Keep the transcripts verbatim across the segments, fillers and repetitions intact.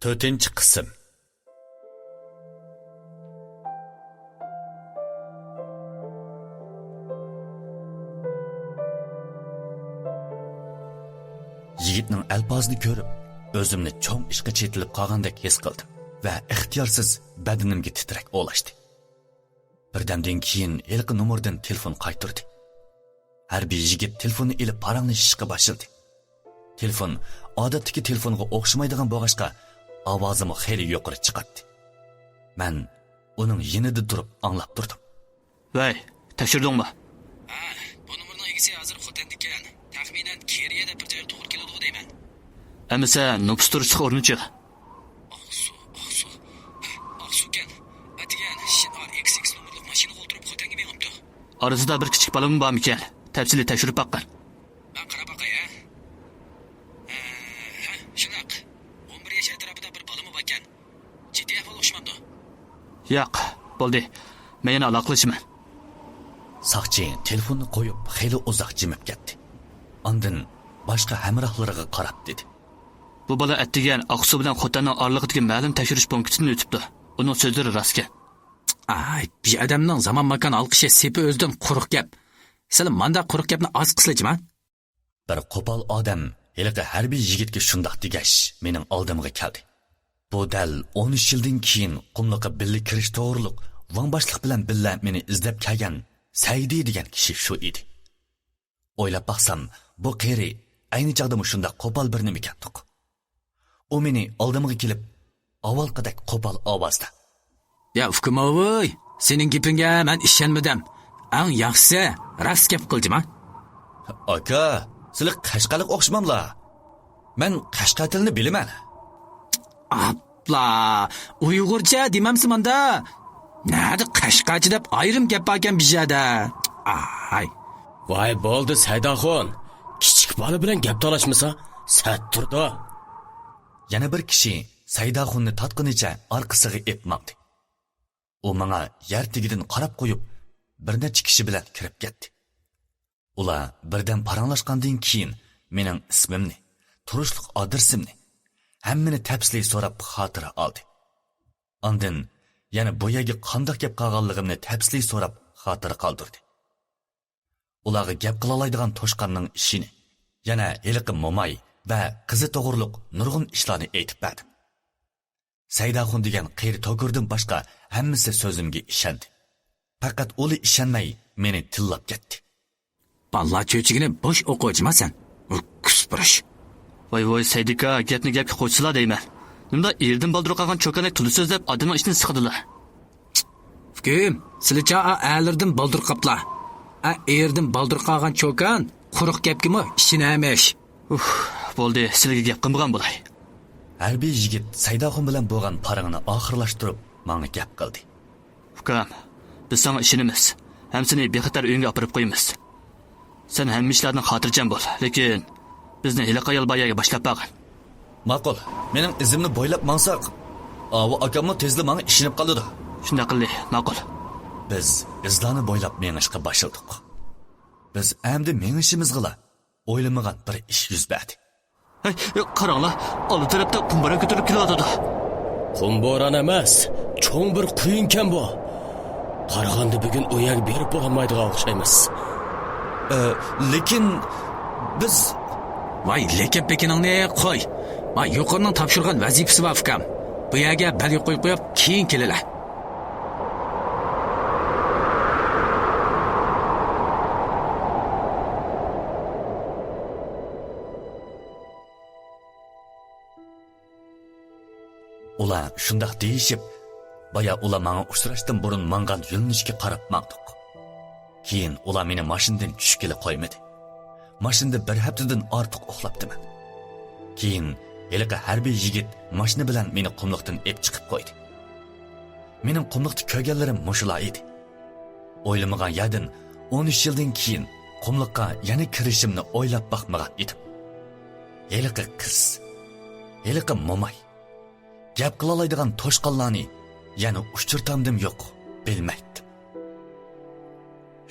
تۆتىنچى قىسىم. يىگىتنىڭ ئەلپازىنى كۆرۈپ، ئۆزۈمنى چوڭ ئىشقا چېتىلىپ قالغاندەك ھېس قىلدىم ۋە ئىختىيارسىز بەدىنىمگە تىترەك ئولاشتى. بىردەمدىن كېيىن ھېلىقى نومۇردىن تېلېفون قايتۇردى. ھەربىي يىگىت تېلېفوننى ئېلىپ پاراڭلىشىشقا باشلىدى. تېلېفون ئادەتتىكى تېلېفونغا ئوخشىمايدىغان بولغاچقا، ئاۋازىمۇ خېلى يۇقىرى چىقاتتى. مەن ئۇنىڭ يېنىدا تۇرۇپ ئاڭلاپ تۇردۇم. ۋەي، تەكشۈردۈڭمۇ؟ ھە، بۇ نومۇرنىڭ ئىگىسى ھازىر خوتەندىكەن. تەخمىنەن كېرىيە دەپ بىر جايغا توغرا كېلىدىغۇ دەيمەن. ئەمىسە نوپۇس تۇرۇشلۇق ئورنىچۇ؟ ئاقسۇ، ئاقسۇ. ھە، ئاقسۇكەن. ئەتىگەن شىن ئار ئىكس ئىكس نومۇرلۇق ماشىنىغا ئولتۇرۇپ خوتەنگە مېڭىپتۇ. ئارىسىدا بىر كىچىك بالىمۇ بارمىكەن؟ تەپسىلىي تەكشۈرۈپ باققىن. مەن قاراپ باقاي، ھە؟ ھە، ھە، شۇنداق. ئون بىر ياش ئەتراپىدا بىر بالىمۇ باركەن. جىددىي ئەھۋال ئوخشىمامدۇ؟ ياق، بولدى. مەن يەنە ئالاقىلىشىمەن. ساقچى تېلېفوننى قويۇپ، خېلى ئۇزاق جىمىپ كەتتى. ئاندىن باشقا ھەمراھلىرىغا قاراپ دېدى. بۇ بالا ئەتىگەن ئاقسۇ بىلەن خوتەننىڭ ئارىلىقىدىكى مەلۇم تەكشۈرۈش پونكىتىدىن ئۆتۈپتۇ. ئۇنىڭ سۆزلىرى راستكەن. ئاي، بىر ئادەمنىڭ زامان ماكان ھالقىشى سېپى ئۆزىدىن قۇرۇق گەپ. سىلى مانداق قۇرۇق گەپنى ئاز قىسىلىجىما؟ بىر قوپال ئادەم ھېلىقى ھەربىي يىگىتكە شۇنداق دېگەچ، مېنىڭ ئالدىمغا كەلدى. بۇ دەل ئون ئۈچ يىلدىن كېيىن قۇملۇققا بىللە كىرىش توغرۇلۇق ۋاڭ باشلىق بىلەن بىللە مېنى ئىزدەپ كەلگەن سەيدى دېگەن كىشى شۇ ئىدى. ئويلاپ باقسام، بۇ قېرى ئەينى چاغدا مۇشۇنداق قوپال بىر نېمىكەندۇق. ئۇ مېنى ئالدىمغا كېلىپ، ئاۋۋالقىدەك قوپال ئاۋازدا. يا ئۇكىماۋۇي، سېنىڭ گېپىڭگە مەن ئىشەنمىدىم. ئەڭ ياخشىسى، راست گەپ قىلجىما. ئاكا، سىلى قەشقەرلىك ئوخشىماملا؟ مەن قەشقەر تىلىنى بىلىمەن. ئاپلا، ئۇيغۇرچە دېمەمسە ماندا. نەدە قەشقەرچە دەپ ئايرىم گەپ باركەن بىر يەردە. ئاي. ۋاي بولدى سەيداخۇن، كىچىك بالا بىلەن گەپ تالاشمىسا سەت تۇرىدۇ. يەنە بىر كىشى سەيداخۇننى تارتقىنىچە ئارقىسىغا ئېپ ماڭدى. ئۇ ماڭا يەر تېگىدىن قاراپ قويۇپ، بىر نەچچە كىشى بىلەن كىرىپ كەتتى. ئۇلار بىردەم پاراڭلاشقاندىن كېيىن، مېنىڭ ئىسمىمنى، تۇرۇشلۇق ئادرېسىمنى، ھەممىنى تەپسىلىي سوراپ خاتىرە ئالدى. ئاندىن يەنە بۇ يەرگە قانداق كەپ قالغانلىقىمنى تەپسىلىي سوراپ خاتىرە قالدۇردى. ئۇلارغا گەپ قىلالايدىغان توشقاننىڭ ئىشىنى، يەنە ھېلىقى موماي ۋە قىزى توغرۇلۇق نۇرغۇن ئىشلارنى ئېيتىپ بەردىم. سەيداخۇن دېگەن قېرى توكۇردىن باشقا ھەممىسى سۆزۈمگە ئىشەندى. پەقەت ئۇلا ئىشەنمەي، مېنى تىللاپ كەتتى. بالىلار چۆچىكىنى بوش ئوقۇۋېتىما سەن. ئۇ كۈسپۈرۈش. ۋاي ۋاي سەيدىكا، گەپنى گەپكە قوشسىلا دەيمەن. نېمىلا ئېرىدىن بالدۇر قالغان چوكاندەك تولا سۆزلەپ ئادەمنىڭ ئىچىنى سىقىدىلا. ئۇكىم، سىلىچە ئا ئەرلىرىدىن بالدۇر قاپلا. ئا ئېرىدىن بالدۇر قالغان چوكان قۇرۇق گەپكىمۇ ئىشىنەرمىش. ئۇھ، بولدى، سىلىگە گەپ قىلمىغان بولاي. ھەربىي يىگىت سەيداخۇن بىلەن بولغان پاراڭنى ئاخىرلاشتۇرۇپ، ماڭا گەپ قىلدى. ئۇكام، بىز ساڭا ئىشىنىمىز ھەم سېنى بىخەتەر ئۆيۈڭگە ئاپىرىپ قويىمىز. سەن ھەممە ئىشلاردىن خاتىرجەم بول، لېكىن بىزنى ھېلىقى ئايال بار يەرگە باشلاپ بارغىن. ماقۇل، مېنىڭ ئىزىمنى بويلاپ ماڭساق، ئاۋۇ ئاكاممۇ تېزلا ماڭا ئىشىنىپ قالىدۇ. شۇنداق قىلدى، ماقۇل. بىز ئىزلارنى بويلاپ مېڭىشقا باشلىدۇق. بىز ئەمدى مېڭىشىمىزغىلا ئويلىمىغان بىر ئىش يۈز بەردى. ھەي، قاراڭلار، ئالدى تەرەپتە قۇم بوران كۆتۈرۈلۈپ كېلىۋاتىدۇ. قۇم بوران ئەمەس، چوڭ بىر قۇيۇنكەن بۇ. قارىغاندا بۈگۈن ئۇ يەرگە بېرىپ بولالمايدىغان ئوخشايمىز. ئە، لېكىن بىز ۋاي، لېكىن پېكىنىڭنى قوي. ما يۇقىرىنىڭ تاپشۇرغان ۋەزىپىسى بار، ئۇكام. بۇ يەرگە بەلگە قويۇپ قويۇپ، كېيىن كېلىلە. ئۇلار شۇنداق دېيىشىپ، بايا ئۇلار ماڭا ئۇچراشتىن بۇرۇن ماڭغان يۆنىلىشكە قاراپ ماڭدۇق. كېيىن ئۇلار مېنى ماشىنىدىن چۈشكىلى قويمىدى. ماشىنىدا بىر ھەپتىدىن ئارتۇق ئۇخلاپتىمەن. كېيىن ھېلىقى ھەربىي يىگىت ماشىنا بىلەن مېنى قۇملۇقتىن ئېپ چىقىپ قويدى. مېنىڭ قۇملۇقتا كۆرگەنلىرىم مۇشۇلار ئىدى. ئويلىمىغان يەردىن ئون ئۈچ يىلدىن كېيىن قۇملۇققا يەنە كىرىشىمنى ئويلاپ باقمىغان ئىدىم. ھېلىقى قىز، ھېلىقى موماي، گەپ قىلالايدىغان توشقانلارنى يەنە ئۇچرىتامدىم يوق، بىلمەيتتىم.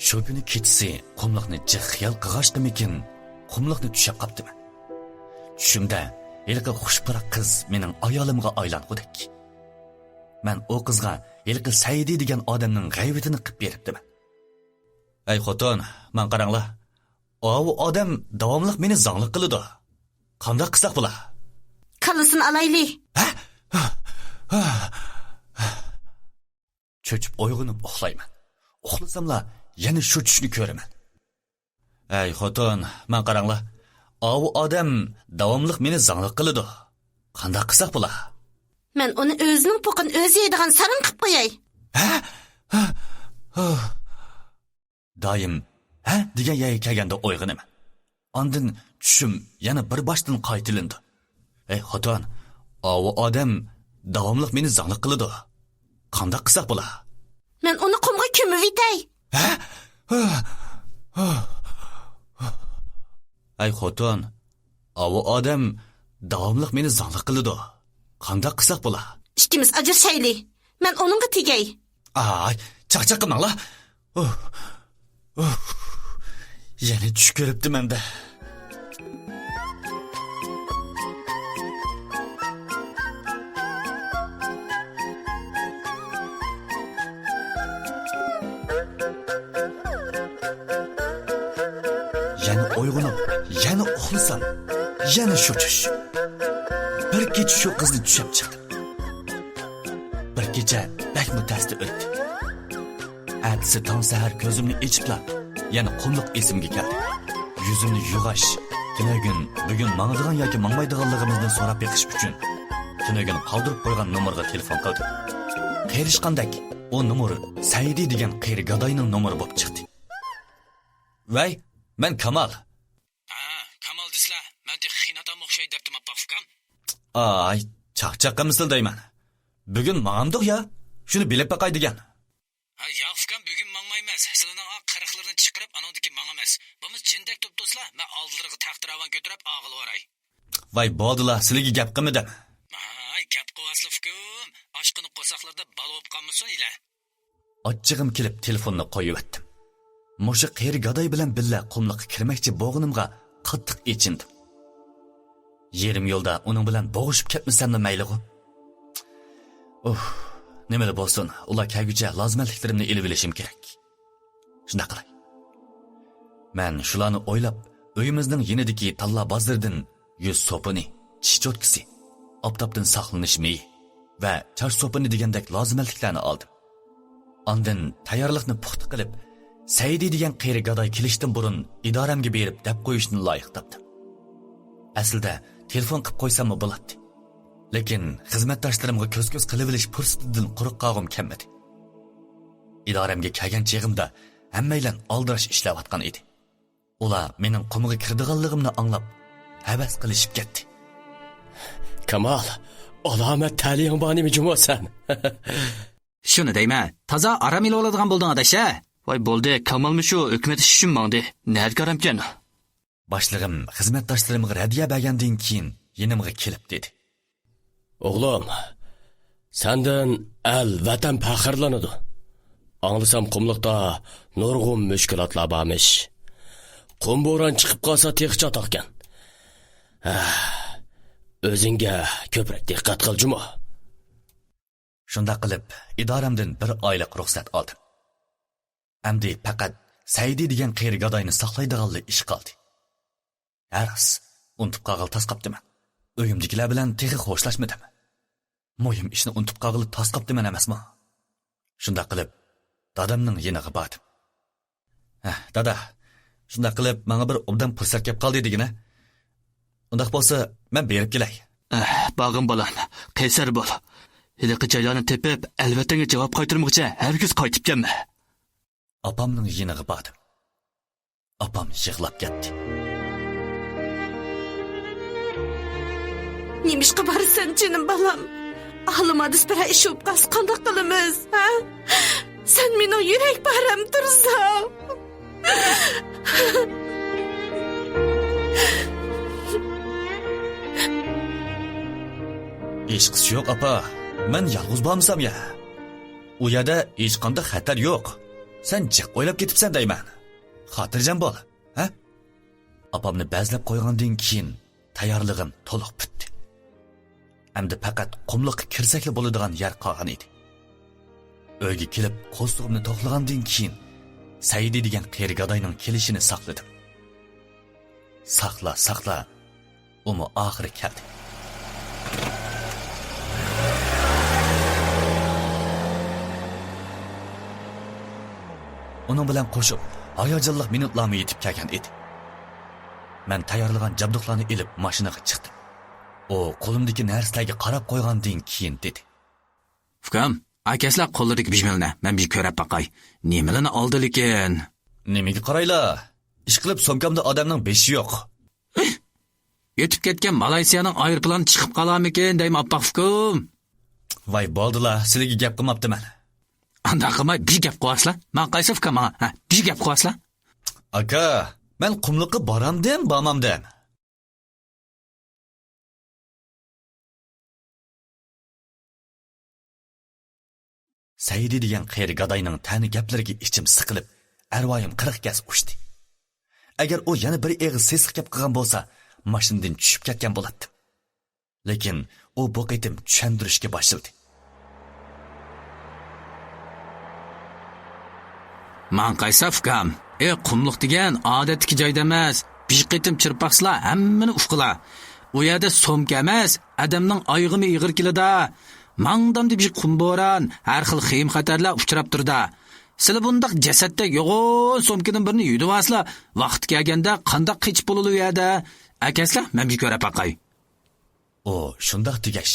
شۇ كۈنى كېچىسى قۇملۇقنى جىق خىيال قىلغاچقىمىكىن، قۇملۇقنى چۈشەپ قاپتىمەن. چۈشۈمدە ھېلىقى خۇش پۇراق قىز مېنىڭ ئايالىمغا ئايلانغۇدەك. مەن ئۇ قىزغا ھېلىقى سەئىدى دېگەن ئادەمنىڭ غەيۋىتىنى قىپ بېرىپتىمەن. ئەي خوتۇن، ماڭا قاراڭلار. ئاۋۇ ئادەم داۋاملىق مېنى زاڭلىق قىلىدۇ. قانداق قىلساق بولا؟ كاللىسىنى ئالايلى. ھە؟ چۆچۈپ ئويغىنىپ ئۇخلايمەن. ئۇخلىساملا يەنە شۇ چۈشنى كۆرىمەن. ئەي خوتۇن، ماڭا قاراڭلار. ئاۋۇ ئادەم داۋاملىق مېنى زاڭلىق قىلىدۇ. قانداق قىلساق بولا؟ مەن ئۇنى ئۆزىنىڭ پوقىنى ئۆزى يەيدىغان ساراڭ قىلىپ قوياي. ھە؟ دائىم ھە دېگەن يەرگە كەلگەندە ئويغىنىمەن. ئاندىن چۈشۈم يەنە بىر باشتىن قايتىلىنىدۇ. ئەي خوتۇن، ئاۋۇ ئادەم داۋاملىق مېنى زاڭلىق قىلىدۇ. قانداق قىلساق بولا؟ مەن ئۇنى قۇمغا كۆمۈۋېتەي. ھە؟ ئەي خوتۇن، ئاۋۇ ئادەم داۋاملىق مېنى زاڭلىق قىلىدۇ. قانداق قىلساق بولا؟ ئىككىمىز ئاجرىشايلى. مەن ئۇنىڭغا تېگەي. ئاي، چاقچاق قىلماڭلار. ئۇھ، ئۇھ. يەنە چۈش كۆرۈپتىمەن-دە. يەنە ئويغىنىپ، يەنە ئۇخلىسام، يەنە شۇ چۈش. بىر كېچە شۇ قىزنى چۈشەپ چىقتىم. بىر كېچە بەكمۇ تەستە ئۆتتى. ئەتىسى تاڭ سەھەر كۆزۈمنى ئېچىپلا، يەنە قۇملۇق ئېسىمگە كەلدى. يۈزۈمنى يۇغاچ، تۈنۈگۈن، بۈگۈن ماڭىدىغان ياكى ماڭمايدىغانلىقىمىزنى سوراپ بېقىش ئۈچۈن، تۈنۈگۈن قالدۇرۇپ قويغان نومۇرغا تېلېفون قىلدىم. قېرىشقاندەك، ئۇ نومۇر سەئىدى دېگەن قېرى گاداينىڭ نومۇرى بولۇپ چىقتى. ۋەي، مەن كامال. ھە، كامال دېسىلە، مەن تېخى خىيناتام ئوخشاي دەپتىم، ئاپپاق ئۇكام. ئاي، چاقچاق قىلمىسىلا دەيمەن. بۈگۈن ماڭامدۇق يا؟ شۇنى بىلىپ باقاي دېگەن. ھە، ياق ئۇكام، بۈگۈن ماڭمايمىز. سىلىنىڭ ئا قىرىقلىرىنى چىقىرىپ، ئانىڭدىكى ماڭىمىز. بولمىسا جىندەك تۇرۇپ تۇرسىلا، مەن ئالدىلىرىغا تەختىراۋان كۆتۈرۈپ ئاغىلىۋاراي. ۋاي، بولدىلا، سىلىگە گەپ قىلمىدىم. ھاي، گەپ قىلىۋاتسىلا ئۇكام، ئاشقىنىڭ قورساقلىرىدا بالا بولۇپ قالمىسۇن ئىلە. ئاچچىقىم كېلىپ تېلېفوننى قويۇۋەتتىم. مۇشۇ قېرى گاداي بىلەن بىللە قۇملۇققا كىرمەكچى بولغىنىمغا قاتتىق ئېچىندىم. يېرىم يولدا ئۇنىڭ بىلەن بوغۇشۇپ كەتمىسەملا مەيلىغۇ. ئۇھ، نېمىلا بولسۇن، ئۇلار كەلگۈچە لازىمەتلىكلىرىمنى ئېلىۋېلىشىم كېرەك. شۇنداق قىلاي. مەن شۇلارنى ئويلاپ، ئۆيىمىزنىڭ يېنىدىكى تاللا بازىرىدىن يۈز سوپۇنى، چىش چوتكىسى، ئاپتاپتىن ساقلىنىش مېيى ۋە چاچ سوپۇنى دېگەندەك لازىمەتلىكلەرنى ئالدىم. ئاندىن تەييارلىقنى پۇختا قىلىپ، سەئىدى دېگەن قېرى گاداي كېلىشتىن بۇرۇن ئىدارەمگە بېرىپ دەپ قويۇشنى لايىق تاپتىم. ئەسلىدە تېلېفون قىلىپ قويساممۇ بولاتتى. لېكىن خىزمەتداشلىرىمغا كۆز-كۆز قىلىۋېلىش پۇرسىتىدىن قۇرۇق قالغۇم كەلمىدى. ئىدارەمگە كەلگەن چېغىمدا ھەممەيلەن ئالدىراش ئىشلەۋاتقان ئىدى. ئۇلار مېنىڭ قۇمغا كىرىدىغانلىقىمنى ئاڭلاپ، ھەۋەس قىلىشىپ كەتتى. كامال، ئالامەت تەلىيىڭ بار نېمە جۇمۇ سەن؟ شۇنى دەيمەن، تازا ئارام ئېلىۋالىدىغان بولدۇڭ ئاداش ھە؟ ۋاي بولدى، كامالمۇ شۇ ھۆكۈمەت ئىشى ئۈچۈن ماڭدى. نەدىكى ئارامكەن؟ باشلىقىم خىزمەتداشلىرىمغا رەددىيە بەرگەندىن كېيىن يېنىمغا كېلىپ دېدى. ئوغلۇم، سەندىن ئەل، ۋەتەن پەخىرلىنىدۇ. ئاڭلىسام قۇملۇقتا نۇرغۇن مۈشكۈلاتلار بارمىش. قۇم بوران چىقىپ قالسا تېخى چاتاقكەن. ھە، ئۆزۈڭگە كۆپرەك دىققەت قىل جۇمۇ. شۇنداق قىلىپ، ئىدارەمدىن بىر ئايلىق رۇخسەت ئالدىم. ئەمدى پەقەت سەئىدى دېگەن قېرى گاداينى ساقلايدىغانلا ئىش قالدى. ھە راست، ئۇنتۇپ قالغىلى تاس قاپتىمەن. ئۆيۈمدىكىلەر بىلەن تېخى خوشلاشمىدىم. مۇھىم ئىشنى ئۇنتۇپ قالغىلى تاس قاپتىمەن ئەمەسمۇ؟ شۇنداق قىلىپ، دادامنىڭ يېنىغا باردىم. ھە، دادا، شۇنداق قىلىپ، ماڭا بىر ئوبدان پۇرسەت كەپ قالدى دېگىنە. ئۇنداق بولسا، مەن بېرىپ كېلەي. ئەھ، بارغىن بالام، قەيسەر بول. ھېلىقى جايلارنى تېپىپ، ئەلۋەتەنگە جاۋاب قايتۇرمىغۇچە ھەرگىز قايتىپ كەلمە. ئاپامنىڭ يېنىغا باردىم. ئاپام يىغلاپ كەتتى. نېمىشقا بارىسەن، جېنىم بالام؟ ئالىمادىس بىرەر ئىش بولۇپ قالسا قانداق قىلىمىز، ھە؟ سەن مېنىڭ يۈرەك پارەم تۇرساڭ. ھېچقىسى يوق، ئاپا. مەن يالغۇز بارمىسام يا؟ ئۇ يەردە ھېچقانداق خەتەر يوق. سەن جىق ئويلاپ كېتىپسەن دەيمەن. خاتىرجەم بول، ھە؟ ئاپامنى بەزلەپ قويغاندىن كېيىن، تەييارلىقىم تولۇق پۈتتى. ئەمدى پەقەت قۇملۇققا كىرسەكلا بولىدىغان يەر قالغان ئىدى. ئۆيگە كېلىپ، قورسىقىمنى توقلىغاندىن كېيىن، سەئىدى دېگەن قېرى گاداينىڭ كېلىشىنى ساقلىدىم. ساقلا، ساقلا، ئۇمۇ ئاخىرى كەلدى. ئۇنىڭ بىلەن قوشۇپ، ھاياجانلىق مىنۇتلارمۇ يېتىپ كەلگەن ئىدى. مەن تەييارلىغان جابدۇقلارنى ئېلىپ، ماشىنىغا چىقتىم. ئۇ قولۇمدىكى نەرسىلەرگە قاراپ قويغاندىن كېيىن دېدى. ئۇكام، ئاكەسلەر قوللىرىدىكى بىژمىلىنى مەن بىر كۆرەپ باقاي. نېمىلىنى ئالدى لېكىن؟ نېمىگە قارايلا؟ ئىشقىلىپ سومكامدا ئادەمنىڭ بېشى يوق. يۆتۈپ كەتكەن مالايسىيانىڭ ئايروپىلانى چىقىپ قالارمىكىن دەيمەن، ئاپپاق ئۇكام. ۋاي، بولدىلا، سىلىگە گەپ قىلماپتىمەن. ئانداق قىلماي بىر گەپ قىلىۋالسىلا. ماڭا قايسى ئۇكام، ماڭا، ھە، بىر گەپ قىلىۋالسىلا. ئاكا، مەن قۇملۇققا بارامدىم، بارمامدىم؟ سەئىدى دېگەن قېرى گاداينىڭ تەنە گەپلىرىگە ئىچىم سىقىلىپ، ئەرۋايىم قىرىق گەز ئۇچتى. ئەگەر ئۇ يەنە بىر ئېغىز سېسىق گەپ قىلغان بولسا، ماشىنىدىن چۈشۈپ كەتكەن بولاتتىم. لېكىن ئۇ بۇ قېتىم چۈشەندۈرۈشكە باشلىدى. ماڭقايسا ئۇكام، ئى قۇملۇق دېگەن ئادەتتىكى جايدا ئەمەس، بىر قېتىم چىرپاقسىلا ھەممىنى ئۇقىلا. ئۇ يەردە سومكا ئەمەس، ئادەمنىڭ ئايىغىمۇ ئېغىر كېلىدۇ. ماڭدامدا بىر قۇم بوران، ھەر خىل خېيىم خەتەرلەر ئۇچراپ تۇرىدۇ. سىلى بۇنداق جەسەتتەك يوغان سومكىنىڭ بىرنى يۈدۈۋالسىلا، ۋاقتى كەلگەندە قانداق قېچىپ بولىدۇ ئۇ يەردە؟ ئەكەلسىلە، مەن بىر كۆرۈپ باقاي. ئۇ شۇنداق دېگەچ،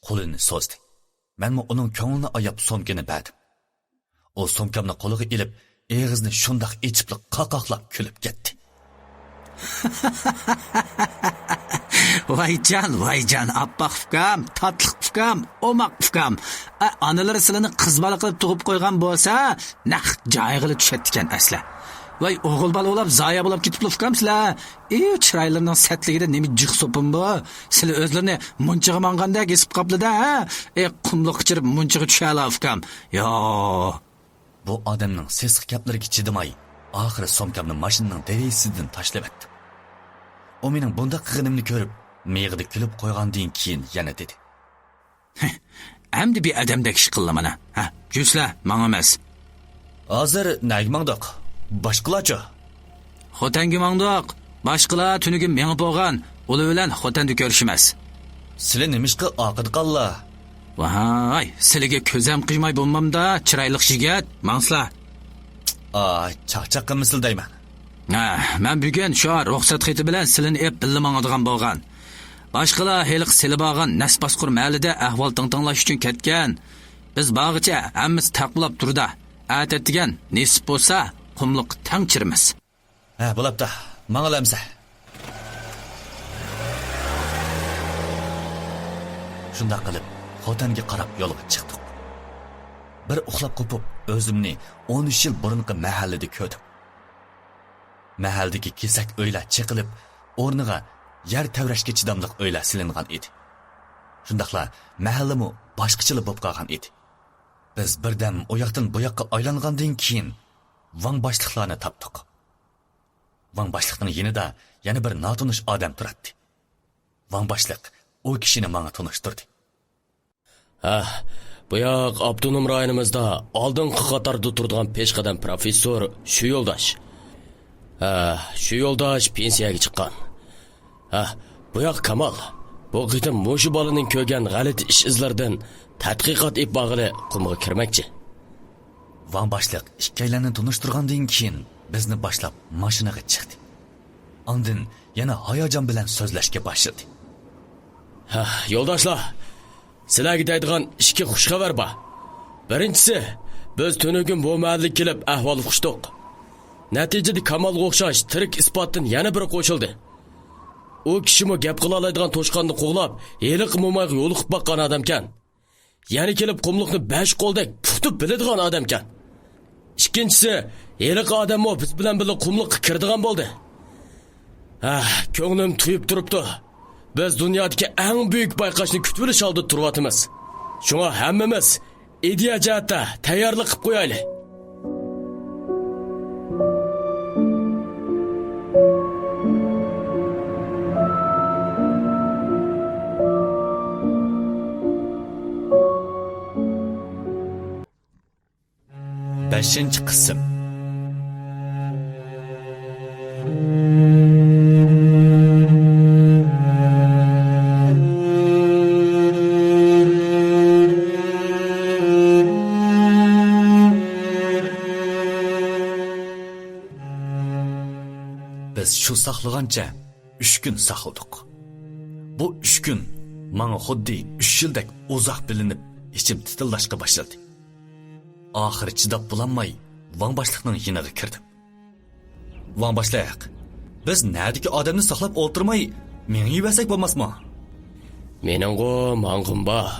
قولىنى سوزدى. مەنمۇ ئۇنىڭ كۆڭلىنى ئاياپ سومكىنى بەردىم. ئۇ سومكامنى قولىغا ئېلىپ، ئېغىزىنى شۇنداق ئېچىپلا قاقاقلاپ كۈلۈپ كەتتى. ۋايجان، ۋايجان، ئاپپاق ئۇكام، تاتلىق ئۇكام، ئوماق ئۇكام. ئە، ئانىلىرى سىلىنى قىز بالا قىلىپ تۇغۇپ قويغان بولسا، نەق جايىغىلا چۈشەتتىكەن ئەسلى. ۋاي، ئوغۇل بالا بولاپ زايە بولاپ كېتىپلا ئۇكام سىلەر. ئى، چىرايلىرىنىڭ سەتلىكىدە نېمە جىق سوپۇن بۇ؟ سىلى ئۆزلىرىنى مۇنچىغا ماڭغاندەك ھېس قىلىپ قاپلا-دە، ھە؟ ئى، قۇملۇققا چىرىپ مۇنچىغا چۈشەلا ئۇكام. يا. بۇ ئادەمنىڭ سېسىق گەپلىرىگە چىدىماي، ئاخىرى سومكامنى ماشىنىنىڭ دېرىزىسىدىن تاشلىۋەتتىم. ئۇ مېنىڭ بۇنداق قىلغىنىمنى كۆرۈپ، مىيىقىدا كۈلۈپ قويغاندىن كېيىن يەنە دېدى. ئەمدى بىر ئادەمدەك ئىش قىللا مانا. ھە، جۈسلە، ماڭىمىز. ھازىر نەگە ماڭدۇق؟ باشقىلارچۇ؟ خوتەنگە ماڭدۇق. باشقىلار تۈنۈگۈن مېڭىپ بولغان، ئۇلار بىلەن خوتەندە كۆرۈشىمىز. سىلى نېمىشقا ئارقىدا قاللا؟ ۋاي، سىلىگە كۆزەم قىيماي بولمامدا، چىرايلىق يىگىت، ماڭسىلا. ئا، چاقچاق قىلمىسىلا دەيمەن. ھە، مەن بۈگۈن شۇ رۇخسەت خېتى بىلەن سىلىنى ئېلىپ بىللە ماڭىدىغان بولغان. باشقىلار ھېلىقى سېلىپ ئالغان نەسباسقۇر مەھەللىدە ئەھۋال تىڭتىڭلاش ئۈچۈن كەتكەن. بىز بارغىچە ھەممىسى تاقىلاپ تۇرىدۇ. ئەتە ئەتىگەن نېسىپ بولسا، قۇملۇققا تەڭ چىرىمىز. ھە، بولاپتۇ. ماڭىلا ئەمسە. شۇنداق قىلىپ، خوتەنگە قاراپ يولغا چىقتۇق. بىر ئۇخلاپ قوپۇپ، ئۆزۈمنى ئون ئۈچ يىل بۇرۇنقى مەھەللىدە كۆردۈم. مەھەللىدىكى كېسەك ئۆيلەر چېقىلىپ، ئورنىغا يەر تەۋرەشكە چىداملىق ئۆيلەر سېلىنغان ئىدى. شۇنداقلا مەھەللىمۇ باشقىچىلا بولۇپ قالغان ئىدى. بىز بىردەم ئۇ ياقتىن بۇ ياققا ئايلانغاندىن كېيىن، ۋاڭ باشلىقلارنى تاپتۇق. ۋاڭ باشلىقنىڭ يېنىدا يەنە بىر ناتونۇش ئادەم تۇراتتى. ۋاڭ باشلىق ئۇ كىشىنى ماڭا تونۇشتۇردى. ھە، بۇ ياق ئاپتونوم رايونىمىزدا ئالدىنقى قاتاردا تۇرىدىغان پېشقەدەم پروفېسسور شۇ يولداش. ھە، شۇ يولداش پېنسىيەگە چىققان. ھە، بۇ ياق كامال. بۇ قېتىم مۇشۇ بالىنىڭ كۆرگەن غەلىتە ئىش ئىزلىرىدىن تەتقىقات ئېلىپ بارغىلى قۇمغا كىرمەكچى. ۋاڭ باشلىق ئىككىيلەننى تونۇشتۇرغاندىن كېيىن، بىزنى باشلاپ ماشىنىغا چىقتى. ئاندىن يەنە ھاياجان بىلەن سۆزلەشكە باشلىدى. ھە، يولداشلار، سىلەرگە دەيدىغان ئىككى خۇش خەۋەر بار. بىرىنچىسى، بىز تۈنۈگۈن بۇ مەھەللىگە كېلىپ ئەھۋال ئۇقۇشتۇق. نەتىجىدە كامالغا ئوخشاش تىرىك ئىسپاتتىن يەنە بىرى قوشۇلدى. ئۇ كىشىمۇ گەپ قىلالايدىغان توشقاننى قوغلاپ، ھېلىقى مومايغا يولۇقۇپ باققان ئادەمكەن. يەنە كېلىپ قۇملۇقنى بەش قولدەك پۇختا بىلىدىغان ئادەمكەن. ئىككىنچىسى، ھېلىقى ئادەممۇ بىز بىلەن بىللە قۇملۇققا كىرىدىغان بولدى. ھە، كۆڭلۈم تويۇپ تۇرۇپتۇ. بىز دۇنيادىكى ئەڭ بۈيۈك بايقاشنى كۈتۈۋېلىش ئالدىدا تۇرۇۋاتىمىز. شۇڭا ھەممىمىز ئىدىيە جەھەتتە تەييارلىق قىلىپ قويايلى. بەشىنچى قىسىم. بىز شۇ ساقلىغانچە ئۈچ كۈن ساقلىدۇق. بۇ ئۈچ كۈن ماڭا خۇددى ئۈچ يىلدەك ئۇزاق بىلىنىپ، ئىچىم تىتىلداشقا باشلىدى. ئاخىرى چىداپ بولالماي، ۋاڭ باشلىقنىڭ يېنىغا كىردىم. ۋاڭ باشلىق، بىز نەدىكى ئادەمنى ساقلاپ ئولتۇرماي مېڭىۋەرسەك بولماسمۇ؟ مېنىڭغۇ ماڭغۇم بار.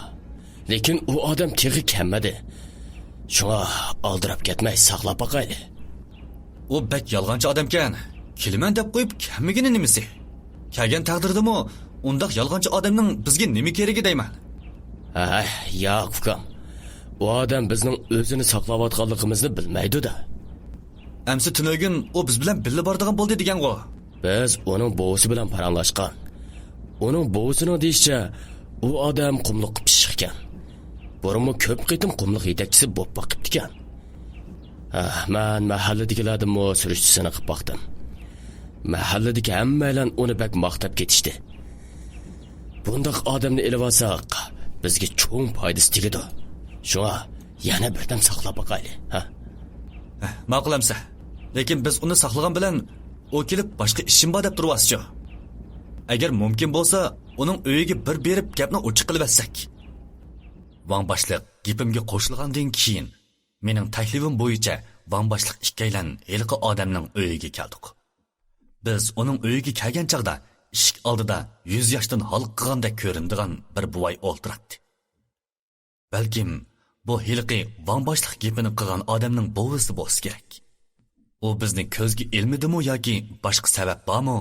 لېكىن ئۇ ئادەم تېخى كەلمىدى. شۇڭا ئالدىراپ كەتمەي ساقلاپ باقايلى. ئۇ بەك يالغانچى ئادەمكەن. كېلىمەن دەپ قويۇپ كەلمىگىنى نېمىسى؟ كەلگەن تەقدىردىمۇ ئۇنداق يالغانچى ئادەمنىڭ بىزگە نېمە كېرىكى دەيمەن. ھەي، ياق، ئۇكام. ئۇ ئادەم بىزنىڭ ئۆزىنى ساقلاۋاتقانلىقىمىزنى بىلمەيدۇ-دە. ئەمسە تۈنۈگۈن ئۇ بىز بىلەن بىللە بارىدىغان بولدى دېگەنغۇ؟ بىز ئۇنىڭ بوۋىسى بىلەن پاراڭلاشقان. ئۇنىڭ بوۋىسىنىڭ دېيىشىچە، ئۇ ئادەم قۇملۇققا پىششىقكەن. بۇرۇنمۇ كۆپ قېتىم قۇملۇق يېتەكچىسى بولۇپ باقىپتىكەن. ھە، مەن مەھەللىدىكىلەردىنمۇ سۈرۈشتە سىنىقىپ باقتىم. مەھەللىدىكى ھەممەيلەن ئۇنى بەك ماختاپ كېتىشتى. بۇنداق ئادەمنى ئېلىۋالساق، بىزگە چوڭ پايدىسى تېگىدۇ. شۇڭا يەنە بىردەم ساقلاپ باقايلى، ھە؟ ھە، ماقۇل ئەمسە. لېكىن بىز ئۇنى ساقلىغان بىلەن ئۇ كېلىپ باشقا ئىشىم بار دەپ تۇرۇۋالسىچۇ؟ ئەگەر مۇمكىن بولسا، ئۇنىڭ ئۆيىگە بىر بېرىپ گەپنى ئوچۇق قىلىۋەتسەك. ۋاڭ باشلىق گېپىمگە قوشۇلغاندىن كېيىن، مېنىڭ تەكلىپىم بويىچە ۋاڭ باشلىق ئىككىيلەن ھېلىقى ئادەمنىڭ ئۆيىگە كەلدۇق. بىز ئۇنىڭ ئۆيىگە كەلگەن چاغدا ئىشىك ئالدىدا يۈز ياشتىن ھالقىغاندەك كۆرۈنىدىغان بىر بوۋاي ئولتۇراتتى. بەلكىم بۇ ھېلىقى ۋاڭ باشلىق گېپىنى قىلغان ئادەمنىڭ بوۋىسى بولسا كېرەك. ئۇ بىزنى كۆزگە ئىلمىدىمۇ ياكى باشقا سەۋەب بارمۇ؟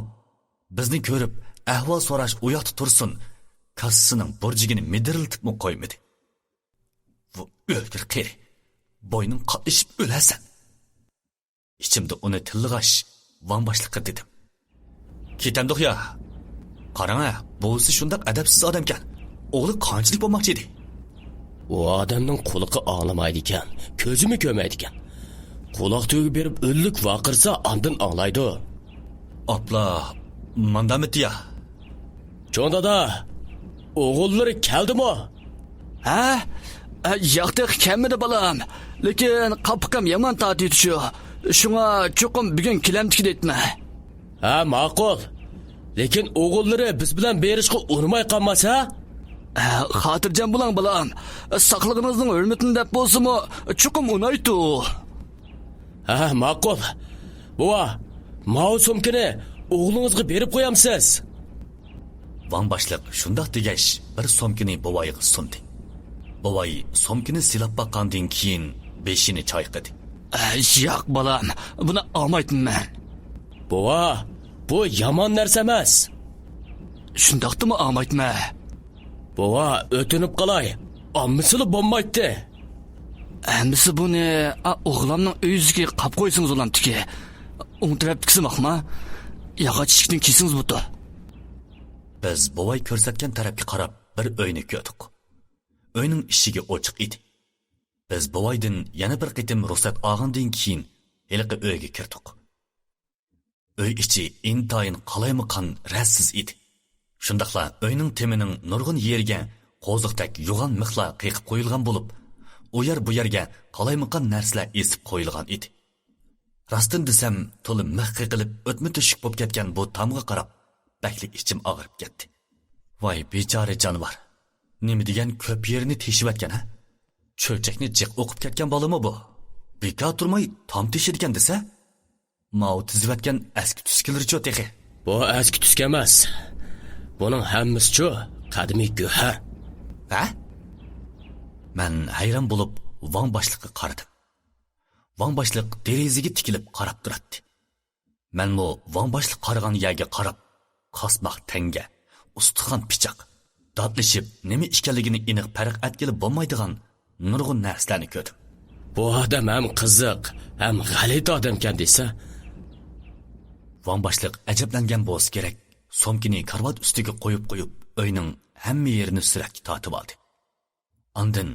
بىزنى كۆرۈپ ئەھۋال سوراش ئۇياقتا تۇرسۇن، كاسىسىنىڭ بۇرجىكىنى مىدىرلىتىپمۇ قويمىدى. بۇ ئۆلگۈر قېرى، بوينۇڭ قاتلىشىپ ئۆلەرسەن. ئىچىمدە ئۇنى تىللىغاچ، ۋاڭ باشلىققا دېدىم. كېتەمدۇق يا؟ قاراڭە، بوۋىسى شۇنداق ئەدەپسىز ئادەمكەن. ئوغلى قانچىلىك بولماقچى ئىدى؟ ئۇ ئادەمنىڭ قۇلىقى ئاڭلىمايدىكەن، كۆزىمۇ كۆرمەيدىكەن. قۇلاق تۈۋىگە بېرىپ ئۈنلۈك ۋارقىرىسا ئاندىن ئاڭلايدۇ. ئاپلا، ماندامىتى يا؟ چوڭ دادا، ئوغۇللىرى كەلدىمۇ؟ ھە؟ ئە، ياق، تېخى كەلمىدى بالام. لېكىن قاپىقىم يامان تارتىۋېتىشۇ. شۇڭا چوقۇم بۈگۈن كېلەمتىكى دەيتمەن. ھە، ماقۇل. لېكىن ئوغۇللىرى بىز بىلەن بېرىشقا ئۇنىماي قالماس، ھە؟ ئە، خاتىرجەم بولۇڭ بالام. ساقلىقىڭىزنىڭ ھۆرمىتىنى دەپ بولسىمۇ چوقۇم ئۇنايتتى ئۇ. ھە، ماقۇل. بوۋا، ماۋۇ سومكىنى ئوغلىڭىزغا بېرىپ قويامسىز؟ ۋاڭ باشلىق شۇنداق دېگەچ، بىر سومكىنى بوۋايغا سۇندى. بوۋاي سومكىنى سىلاپ باققاندىن كېيىن بېشىنى چايقىدى. ئە، ياق، بالام، بۇنى ئالمايتتىم مەن. بوۋا، بۇ يامان نەرسە ئەمەس. شۇنداقتىمۇ ئالمايتتىم. بوۋا، ئۆتۈنۈپ قالاي، ئالمىسىلا بولمايتتى. ئەمىسە بۇنى، ئا، ئوغلامنىڭ ئۆيىدىكى قاپ قويسىڭىز بولامتىكى. ئوڭ تەرەپتىكىسى ماقما. ياغاچ ئىشىكتىن كىرسىڭىز بوپتۇ. بىز بوۋاي كۆرسەتكەن تەرەپكە قاراپ بىر ئۆينى كۆردۇق. ئۆينىڭ ئىشىكى ئوچۇق ئىدى. بىز بوۋايدىن يەنە بىر قېتىم رۇخسەت ئالغاندىن كېيىن ھېلىقى ئۆيگە كىردۇق. ئۆي ئىچى ئىنتايىن قالايمىقان، رەتسىز ئىدى. شۇنداقلا ئۆينىڭ تېمىنىڭ نۇرغۇن يېرىگە قوزۇقتەك يوغان مىخلار قېقىپ قويۇلغان بولۇپ، ئۇ يەر بۇ يەرگە قالايمىقان نەرسىلەر ئېسىپ قويۇلغان ئىدى. راستىنى دېسەم، تولا مىخ قېقىلىپ ئۆتمە تۆشۈك بولۇپ كەتكەن بۇ تامغا قاراپ بەكلا ئىچىم ئاغرىپ كەتتى. ۋاي بىچارە جانىۋار، نېمە دېگەن كۆپ يېرىنى تېشىۋەتكەن ھە؟ چۆچەكنى جىق ئوقۇپ كەتكەن بالىمۇ بۇ؟ بىكار تۇرماي تام تېشىدىكەن دېسە؟ ماۋۇ تىزىۋەتكەن ئەسكى تۈسكىلىرىچۇ تېخى؟ بۇ ئەسكى تۈسكە ئەمەس. بۇنىڭ ھەممىسىچۇ قەدىمىي گۆھەر. ھە؟ مەن ھەيران بولۇپ ۋاڭ باشلىققا قارىدىم. ۋاڭ باشلىق دېرىزىگە تىكىلىپ قاراپ تۇراتتى. مەنمۇ ۋاڭ باشلىق قارىغان يەرگە قاراپ، قاسماق تەڭگە، ئۇستىخان پىچاق، داتلىشىپ نېمە ئىكەنلىكىنى ئېنىق پەرق ئەتكىلى بولمايدىغان نۇرغۇن نەرسىلەرنى كۆردۈم. بۇ ئادەم ھەم قىزىق، ھەم غەلىتە ئادەمكەن دېسە. ۋاڭ باشلىق ئەجەبلەنگەن بولسا كېرەك، سومكىنى كارىۋات ئۈستىگە قويۇپ قويۇپ، ئۆينىڭ ھەممە يېرىنى سۈرەتكە تارتىۋالدى. ئاندىن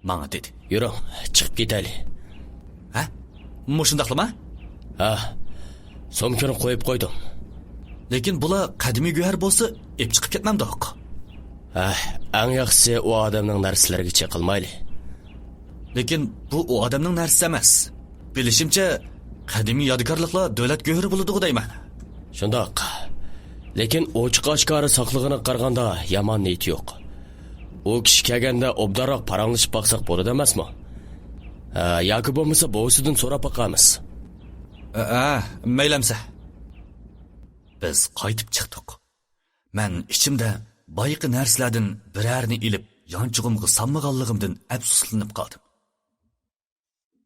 ماڭا دېدى. يۈرۈڭ، چىقىپ كېتەيلى. ھە؟ مۇشۇنداقلىما؟ ھە، سومكىنى قويۇپ قويدۇم. لېكىن بۇلار قەدىمىي گۆھەر بولسا، ئېلىپ چىقىپ كەتمەمدۇق؟ ھە، ئەڭ ياخشىسى ئۇ ئادەمنىڭ نەرسىلىرىگە چېقىلمايلى. لېكىن بۇ ئۇ ئادەمنىڭ نەرسىسى ئەمەس. بىلىشىمچە، قەدىمىي يادىكارلىقلار دۆلەت گۆھىرى بولىدىغۇ دەيمەن. شۇنداق. لېكىن ئوچۇق ئاشكارا ساقلىغىنىغا قارىغاندا يامان نىيىتى يوق. ئۇ كىشى كەلگەندە ئوبدانراق پاراڭلىشىپ باقساق بولىدۇ ئەمەسمۇ؟ ھە، ياكى بولمىسا بوۋىسىدىن سوراپ باقارمىز. ھە، مەيلى ئەمىسە. بىز قايتىپ چىقتۇق. مەن ئىچىمدە بايىقى نەرسىلەردىن بىرەرنى ئېلىپ، يانچۇقۇمغا سالمىغانلىقىمدىن ئەپسۇسلىنىپ قالدىم.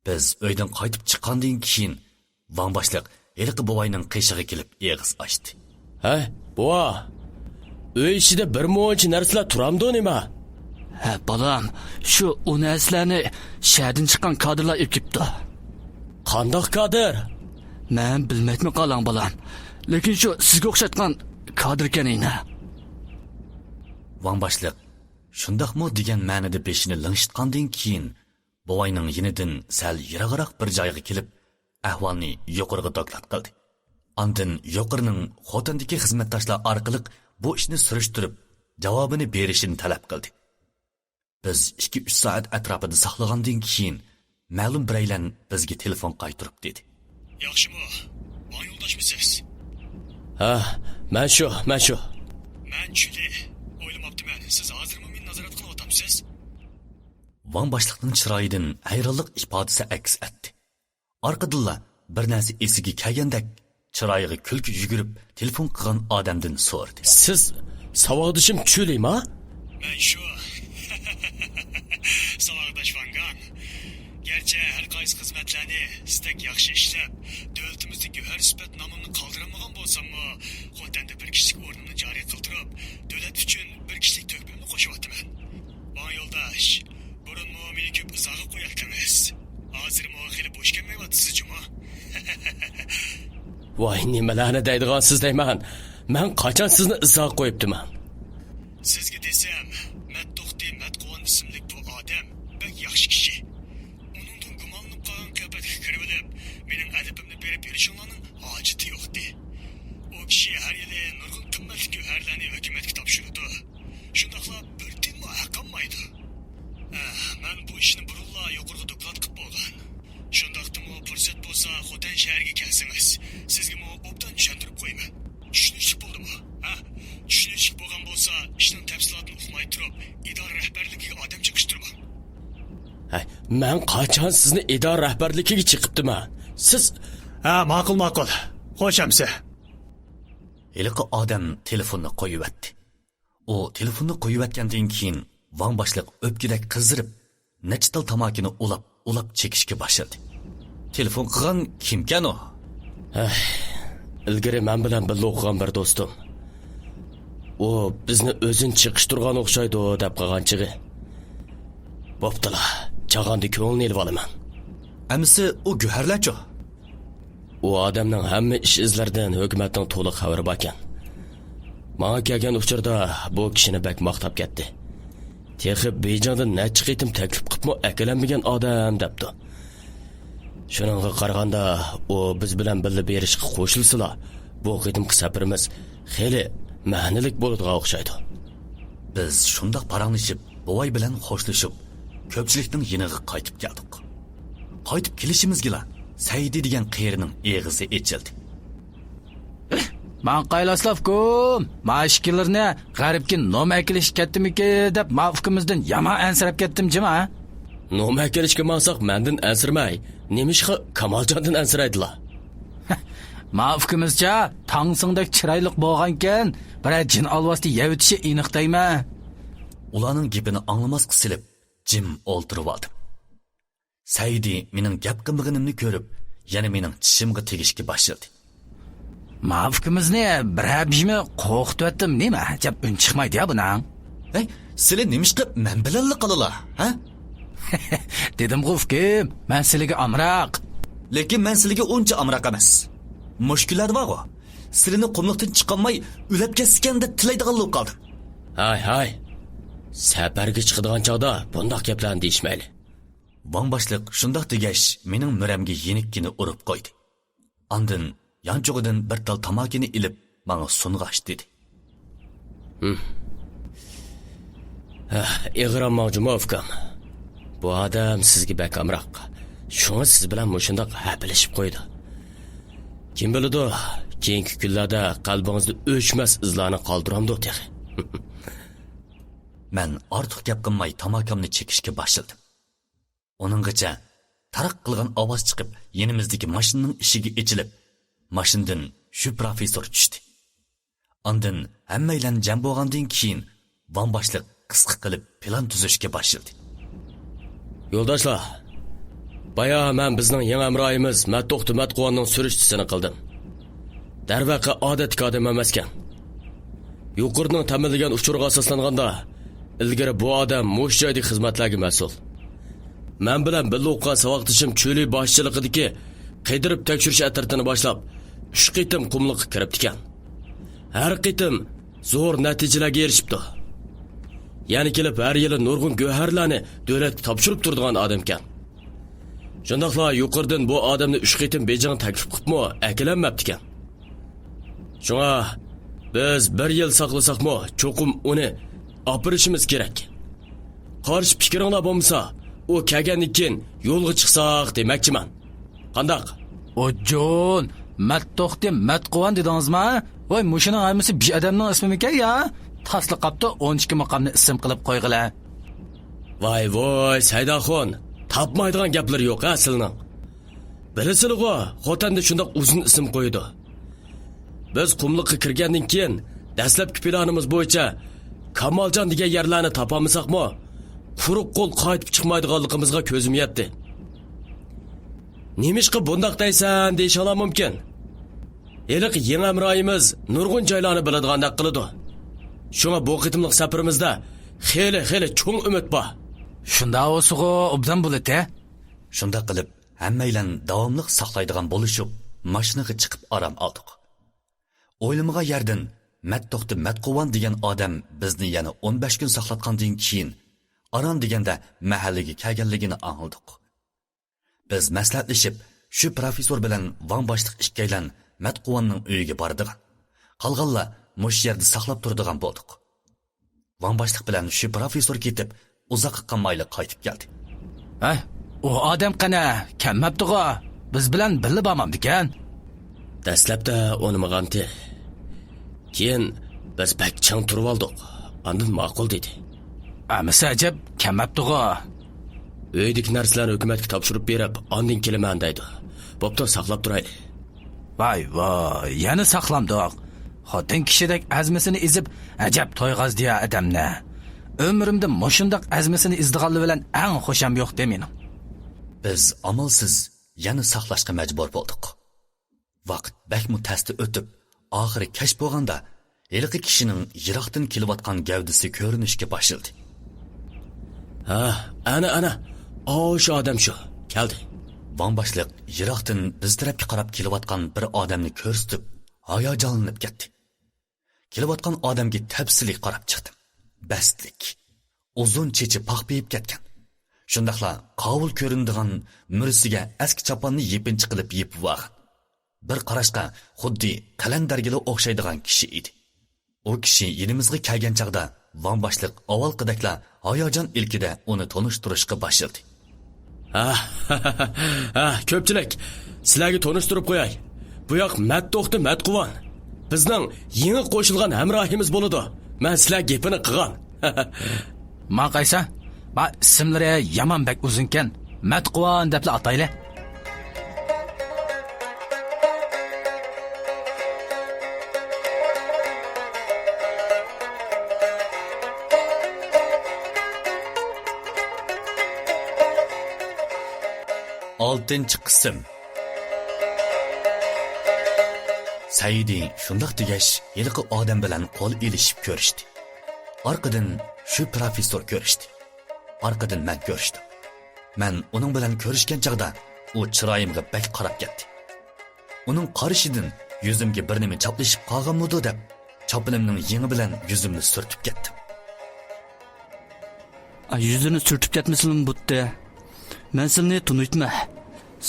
بىز ئۆيدىن قايتىپ چىققاندىن كېيىن، ۋاڭ باشلىق ھېلىقى بوۋاينىڭ قېشىغا كېلىپ ئېغىز ئاچتى. ھە، بوۋا، ئۆي ئىچىدە بىر مۇنچە نەرسىلەر تۇرامدۇ نېمە؟ ھە، بالام، شۇ ئۇ نەرسىلەرنى شەھەردىن چىققان كادىرلار ئېلىپ كېپتۇ. قانداق كادىر؟ مەن بىلمەيتمەن قالاڭ، بالام. لېكىن شۇ سىزگە ئوخشاتقان كادىركەن ئەينە. ۋاڭ باشلىق شۇنداقمۇ دېگەن مەنىدە بېشىنى لىڭشىتقاندىن كېيىن، بوۋاينىڭ يېنىدىن سەل يىراقراق بىر جايغا كېلىپ، ئەھۋالنى يۇقىرىغا دوكلات قىلدى. ئاندىن يۇقىرىنىڭ خوتەندىكى خىزمەتداشلار ئارقىلىق بۇ ئىشنى سۈرۈشتۈرۈپ، جاۋابىنى بېرىشىنى تەلەپ قىلدى. بىز ئىككى-ئۈچ سائەت ئەتراپىدا ساقلىغاندىن كېيىن، مەلۇم بىرەيلەن بىزگە تېلېفون قايتۇرۇپ دېدى. ياخشىمۇ؟ ۋاڭ يولداشمۇ سىز؟ ھە، مەن شۇ، مەن شۇ. مەن چۈلى. ئويلىماپتىمەن، سىز ھازىرمۇ مېنى نازارەت قىلىۋاتامسىز؟ ۋاڭ باشلىقنىڭ چىرايىدىن ھەيرانلىق ئىپادىسى ئەكس ئەتتى. ئارقىدىنلا بىر نەرسە ئېسىگە كەلگەندەك، چىرايىغا كۈلكە يۈگۈرۈپ، تېلېفون قىلغان ئادەمدىن سورىدى. سىز ساۋاقدىشىم چۈلىما؟ مەن شۇ. ساۋاقداش ۋاڭگان. گەرچە ھەر قايسى خىزمەتلەرنى سىزدەك ياخشى ئىشلەپ، دۆلىتىمىزدە گۆھەر سۈپەت نامىمنى قالدۇرالمىغان بولساممۇ، خوتەندە بىر كىشىلىك ئورنۇمنى جارى قىلدۇرۇپ، دۆلەت ئۈچۈن بىر كىشىلىك تۆھپەمنى قوشۇۋاتىمەن. ۋاڭ يولداش، بۇرۇنمۇ مېنى كۆپ ئىزاغا قوياتتىڭىز. ھازىرمۇ خېلى بوش كەلمەيۋاتىسىز جۇمۇ. ۋاي، نېمىلەرنى دەيدىغانسىز دەيمەن. مەن قاچان سىزنى ئىزاغا قويۇپتىمەن؟ سىزگە دېسەم، مەتتوختى مەتقۇۋان ئىسىملىك بۇ ئادەم بەك ياخشى كىشى. ئۇنىڭدىن گۇمانلىنىپ قالغان قىياپەتكە كىرىۋېلىپ، مېنىڭ ئەدىپىمنى بېرىپ بېرىشىڭلارنىڭ ھاجىتى يوقتى. ئۇ كىشى ھەر يىلى نۇرغۇن قىممەتلىك گۆھەرلەرنى ھۆكۈمەتكە تاپشۇرىدۇ. شۇنداقلا بىر تىيىنمۇ ھەق ئالمايدۇ. ئەھ، مەن بۇ ئىشنى بۇرۇنلا يۇقىرىغا دوكلات قىلىپ بولغان. شۇنداقتىمۇ پۇرسەت بولسا خوتەن شەھىرىگە كەلسىڭىز، سىزگىمۇ ئوبدان چۈشەندۈرۈپ قويىمەن. چۈشىنىشلىك بولدىمۇ؟ ھە؟ چۈشىنىشلىك بولغان بولسا، ئىشنىڭ تەپسىلاتىنى ئۇقماي تۇرۇپ، ئىدارە رەھبەرلىكىگە ئادەم چېقىشتۇرماڭ. ھەي، مەن قاچان سىزنى ئىدارە رەھبەرلىكىگە چېقىپتىمەن؟ سىز... ھە، ماقۇل، ماقۇل. خوش ئەمسە. ھېلىقى ئادەم تېلېفوننى قويۇۋەتتى. ئۇ تېلېفوننى قويۇۋەتكەندىن كېيىن، ۋاڭ باشلىق ئۆپكىدەك قىزىرىپ، نەچچە تال تاماكىنى ئۇلاپ، ئۇلاپ چېكىشكە باشلىدى. تېلېفون قىلغان كىمكەن ئۇ؟ ھەي، ئىلگىرى مەن بىلەن بىللە ئوقۇغان بىر دوستۇم. ئۇ بىزنى ئۆزىنى چېقىشتۇرغان ئوخشايدۇ دەپ قالغان چېغى. بوپتۇلا، چاغاندا كۆڭلىنى ئېلىۋالىمەن. ئەمىسە ئۇ گۆھەرلەرچۇ؟ ئۇ ئادەمنىڭ ھەممە ئىش ئىزلىرىدىن ھۆكۈمەتنىڭ تولۇق خەۋىرى باركەن. ماڭا كەلگەن ئۇچۇردا بۇ كىشىنى بەك ماختاپ كەتتى. تېخى بېيجىڭدىن نەچچە قېتىم تەكلىپ قىپمۇ ئەكېلەلمىگەن ئادەم دەپتۇ. شۇنىڭغا قارىغاندا، ئۇ بىز بىلەن بىللە بېرىشقا قوشۇلسىلا، بۇ قېتىمقى سەپىرىمىز خېلى مەنىلىك بولىدىغان ئوخشايدۇ. بىز شۇنداق پاراڭلىشىپ، بوۋاي بىلەن خوشلىشىپ، كۆپچىلىكنىڭ يېنىغا قايتىپ كەلدۇق. قايتىپ كېلىشىمىزگىلا سەئىدى دېگەن قېرىنىڭ ئېغىزى ئېچىلدى. ماڭقايلا ئۇكام، ما ئىككىلىرىنى غەربكە نوم ئەكېلىشكە كەتتىمىكىن دەپ، ما ئۇكىمىزدىن يامان ئەنسىرەپ كەتتىم جىما. نوم ئەكېلىشكە ماڭساق مەندىن ئەنسىرىمەي، نېمىشقا كامالجاندىن ئەنسىرەيدىلا؟ ما ئۇكىمىزچە تاڭسىڭدەك چىرايلىق بولغانكەن، بىرەر جىن ئالۋاستى يەۋېتىشى ئېنىق دەيمەن. ئۇلارنىڭ گېپىنى ئاڭلىماسقا سېلىپ، جىم ئولتۇرۇۋالدىم. سەئىدى مېنىڭ گەپ قىلمىغىنىمنى كۆرۈپ، يەنە مېنىڭ چىشىمغا تېگىشكە باشلىدى. ما ئۇكىمىزنى بىرەر بىژمى قورقۇتۇۋەتتىم نېمە؟ ئەجەب ئۈن چىقمايدۇ يا بۇنىڭ. ھەي، سىلى نېمىشقا مەن بىلەنلا قالىلا، ھە؟ دېدىمغۇ ئۇكام، مەن سىلىگە ئامراق. لېكىن مەن سىلىگە ئۇنچە ئامراق ئەمەس. مۇشۇ كۈنلەردە بارغۇ، سىلىنى قۇملۇقتىن چىقالماي ئۆلۈپ كەتسىكەن دەپ تىلەيدىغانلا بولۇپ قالدىم. ھاي، ھاي. سەپەرگە چىقىدىغان چاغدا بۇنداق گەپلەرنى دېيىشمەيلى. ۋاڭ باشلىق شۇنداق دېگەچ، مېنىڭ مۈرەمگە يېنىككىنە ئۇرۇپ قويدى. ئاندىن يانچۇقىدىن بىر تال تاماكىنى ئېلىپ، ماڭا سۇنغاچ دېدى. ھىم. ھە، ئېغىرامماڭ جۇمۇ ئۇكام. بۇ ئادەم سىزگە بەك ئامراق. شۇڭا سىز بىلەن مۇشۇنداق ھەپىلىشىپ قويىدۇ. كىم بىلىدۇ، كېيىنكى كۈنلەردە قەلبىڭىزدە ئۆچمەس ئىزلارنى قالدۇرامدۇ تېخى. مەن ئارتۇق گەپ قىلماي تاماكامنى چېكىشكە باشلىدىم. ئۇنىڭغىچە تارق قىلغان ئاۋاز چىقىپ، يېنىمىزدىكى ماشىنىنىڭ ئىشىكى ئېچىلىپ، ماشىنىدىن شۈ پروفېسسور چۈشتى. ئاندىن ھەممەيلەن جەم بولغاندىن كېيىن، ۋاڭ باشلىق قىسقا قىلىپ پىلان تۈزۈشكە باشلىدى. يولداشلار، بايا مەن بىزنىڭ يېڭى ھەمراھىمىز مەتتوختى مەتقۇۋاننىڭ سۈرۈشتىسىنى قىلدىم. دەرۋەقە، ئادەتتىكى ئادەم ئەمەسكەن. يۇقىرىنىڭ تەمىنلىگەن ئۇچۇرىغا ئاساسلانغاندا، ئىلگىرى بۇ ئادەم مۇشۇ جايدىكى خىزمەتلەرگە مەسئۇل. مەن بىلەن بىللە ئوقۇغان ساۋاقدىشىم چۆلى باشچىلىقىدىكى قىدىرىپ تەكشۈرۈش ئەترىتىنى باشلاپ، ئۈچ قېتىم قۇملۇققا كىرىپتىكەن. ھەر قېتىم زور نەتىجىلەرگە ئېرىشىپتۇ. يەنە كېلىپ ھەر يىلى نۇرغۇن گۆھەرلەرنى دۆلەتكە تاپشۇرۇپ تۇرىدىغان ئادەمكەن. شۇنداقلا يۇقىرىدىن بۇ ئادەمنى ئۈچ قېتىم بېيجىڭغا تەكلىپ قىلىپمۇ ئەكېلەلمەپتىكەن. شۇڭا بىز بىر يىل ساقلىساقمۇ، چوقۇم ئۇنى ئاپىرىشىمىز كېرەك. قارشى پىكرىڭلار بولمىسا، ئۇ كەلگەندىن كېيىن يولغا چىقساق دېمەكچىمەن. قانداق؟ ئوججۇن، مەتتوختى مەتقۇۋان دېدىڭىزما؟ ۋاي، مۇشۇنىڭ ھەممىسى بىر ئادەمنىڭ ئىسمىمىكەن يا؟ تاسلا قاپتۇ، ئون ئىككى مۇقامنى ئىسىم قىلىپ قويغىلى. ۋاي ۋاي، سەيداخۇن، تاپمايدىغان گەپلىرى يوق ھە سىلىنىڭ. بىلىسىلىغۇ، خوتەندە شۇنداق ئۇزۇن ئىسىم قويىدۇ. بىز قۇملۇققا كىرگەندىن كېيىن، دەسلەپكى پىلانىمىز بويىچە كامالجان دېگەن يەرلەرنى تاپالمىساقمۇ، قۇرۇق قول قايتىپ چىقمايدىغانلىقىمىزغا كۆزۈم يەتتى. نېمىشقا بۇنداق دەيسەن دېيىشىڭلار مۇمكىن. ھېلىقى يېڭى ھەمراھىمىز نۇرغۇن جايلارنى بىلىدىغاندەك قىلىدۇ. شۇڭا بۇ قېتىملىق سەپىرىمىزدە خېلى، خېلى چوڭ ئۈمىد بار. شۇنداق بولسىغۇ، ئوبدان بولىدۇ. شۇنداق قىلىپ، ھەممەيلەن داۋاملىق ساقلايدىغان بولۇشۇپ، ماشىنىغا چىقىپ ئارام ئالدۇق. ئويلىمىغان يەردىن مەتتوختى مەتقۇۋان دېگەن ئادەم بىزنى يەنە ئون بەش كۈن ساقلاتقاندىن كېيىن، ئاران دېگەندە مەھەللىگە كەلگەنلىكىنى ئاڭلىدۇق. بىز مەسلىھەتلىشىپ، شۈ پروفېسسور بىلەن ۋاڭ باشلىق ئىككىيلەن مەتقۇۋاننىڭ ئۆيىگە بارىدىغان، قالغانلار مۇشۇ يەردە ساقلاپ تۇرىدىغان بولدۇق. ۋاڭ باشلىق بىلەن شۈ پروفېسسور كېتىپ، ئۇزاققا قالمايلا قايتىپ كەلدى. ھە، ئۇ ئادەم قەنە، كەلمەپتىغۇ؟ بىز بىلەن بىللە بارمامدىكەن؟ دەسلەپتە ئۇنىمىغانتى. كېيىن بىز بەك چىڭ تۇرۇۋالدۇق. ئاندىن ماقۇل دېدى. ئەمىسە ئەجەب كەلمەپتىغۇ؟ ئۆيدىكى نەرسىلەرنى ھۆكۈمەتكە تاپشۇرۇپ بېرىپ، ئاندىن كېلىمەن دەيدۇ. بوپتۇ، ساقلاپ تۇرايلى. ۋاي ۋاي، يەنە ساقلامدۇق. خوتۇن كىشىدەك ئەزمىسىنى ئېزىپ، ئەجەب تويغازدى يا ئادەمنى. ئۆمرۈمدە مۇشۇنداق ئەزمىسىنى ئېزىدىغانلار بىلەن ئەڭ خۇشام يوقتى مېنىڭ. بىز ئامالسىز يەنە ساقلاشقا مەجبۇر بولدۇق. ۋاقىت بەكمۇ تەستە ئۆتۈپ، ئاخىرى كەچ بولغاندا، ھېلىقى كىشىنىڭ يىراقتىن كېلىۋاتقان گەۋدىسى كۆرۈنۈشكە باشلىدى. ھە، ئەنە، ئەنە، ئاۋۇ شۇ ئادەم شۇ، كەلدى. ۋاڭ باشلىق يىراقتىن بىز تەرەپكە قاراپ كېلىۋاتقان بىر ئادەمنى كۆرسىتىپ، ھاياجانلىنىپ كەتتى. كېلىۋاتقان ئادەمگە تەپسىلىي قاراپ چىقتىم. بەستلىك. ئۇزۇن چېچى پاخپىيىپ كەتكەن. شۇنداقلا قاۋۇل كۆرۈنىدىغان مۈرىسىگە ئەسكى چاپاننى يېپىنچا قىلىپ يېپىۋالغان. بىر قاراشقا خۇددى قەلەندەرگىلا ئوخشايدىغان كىشى ئىدى. ئۇ كىشى يېنىمىزغا كەلگەن چاغدا ۋاڭ باشلىق ئاۋۋالقىدەكلا ھاياجان ئىلكىدە ئۇنى تونۇشتۇرۇشقا باشلىدى. ھە، ھە، كۆپچىلىك، سىلەرگە تونۇشتۇرۇپ قوياي. بۇ ياق مەتتوختى مەتقۇۋان. بىزنىڭ يېڭى قوشۇلغان ھەمراھىمىز بولىدۇ. مەن سىلەر گېپىنى قىلغان. ماڭا قايسا؟ ما ئىسىملىرى يامان بەك ئۇزۇنكەن. مەتقۇۋان دەپلا ئاتايلى. ئالتىنچى قىسىم. سەئىدى شۇنداق دېگەچ، ھېلىقى ئادەم بىلەن قول ئېلىشىپ كۆرۈشتى. ئارقىدىن شۇ پروفېسسور كۆرۈشتى. ئارقىدىن مەن كۆرۈشتۈم. مەن ئۇنىڭ بىلەن كۆرۈشكەن چاغدا ئۇ چىرايىمغا بەك قاراپ كەتتى. ئۇنىڭ قارىشىدىن يۈزۈمگە بىر نېمە چاپلىشىپ قالغانمىدۇ دەپ، چاپىنىمنىڭ يېڭى بىلەن يۈزۈمنى سۈرتۈپ كەتتىم. ئا، يۈزىنى سۈرتۈپ كەتمىسىمۇ بوپتۇ. مەن سىلنى تونۇيتتىم.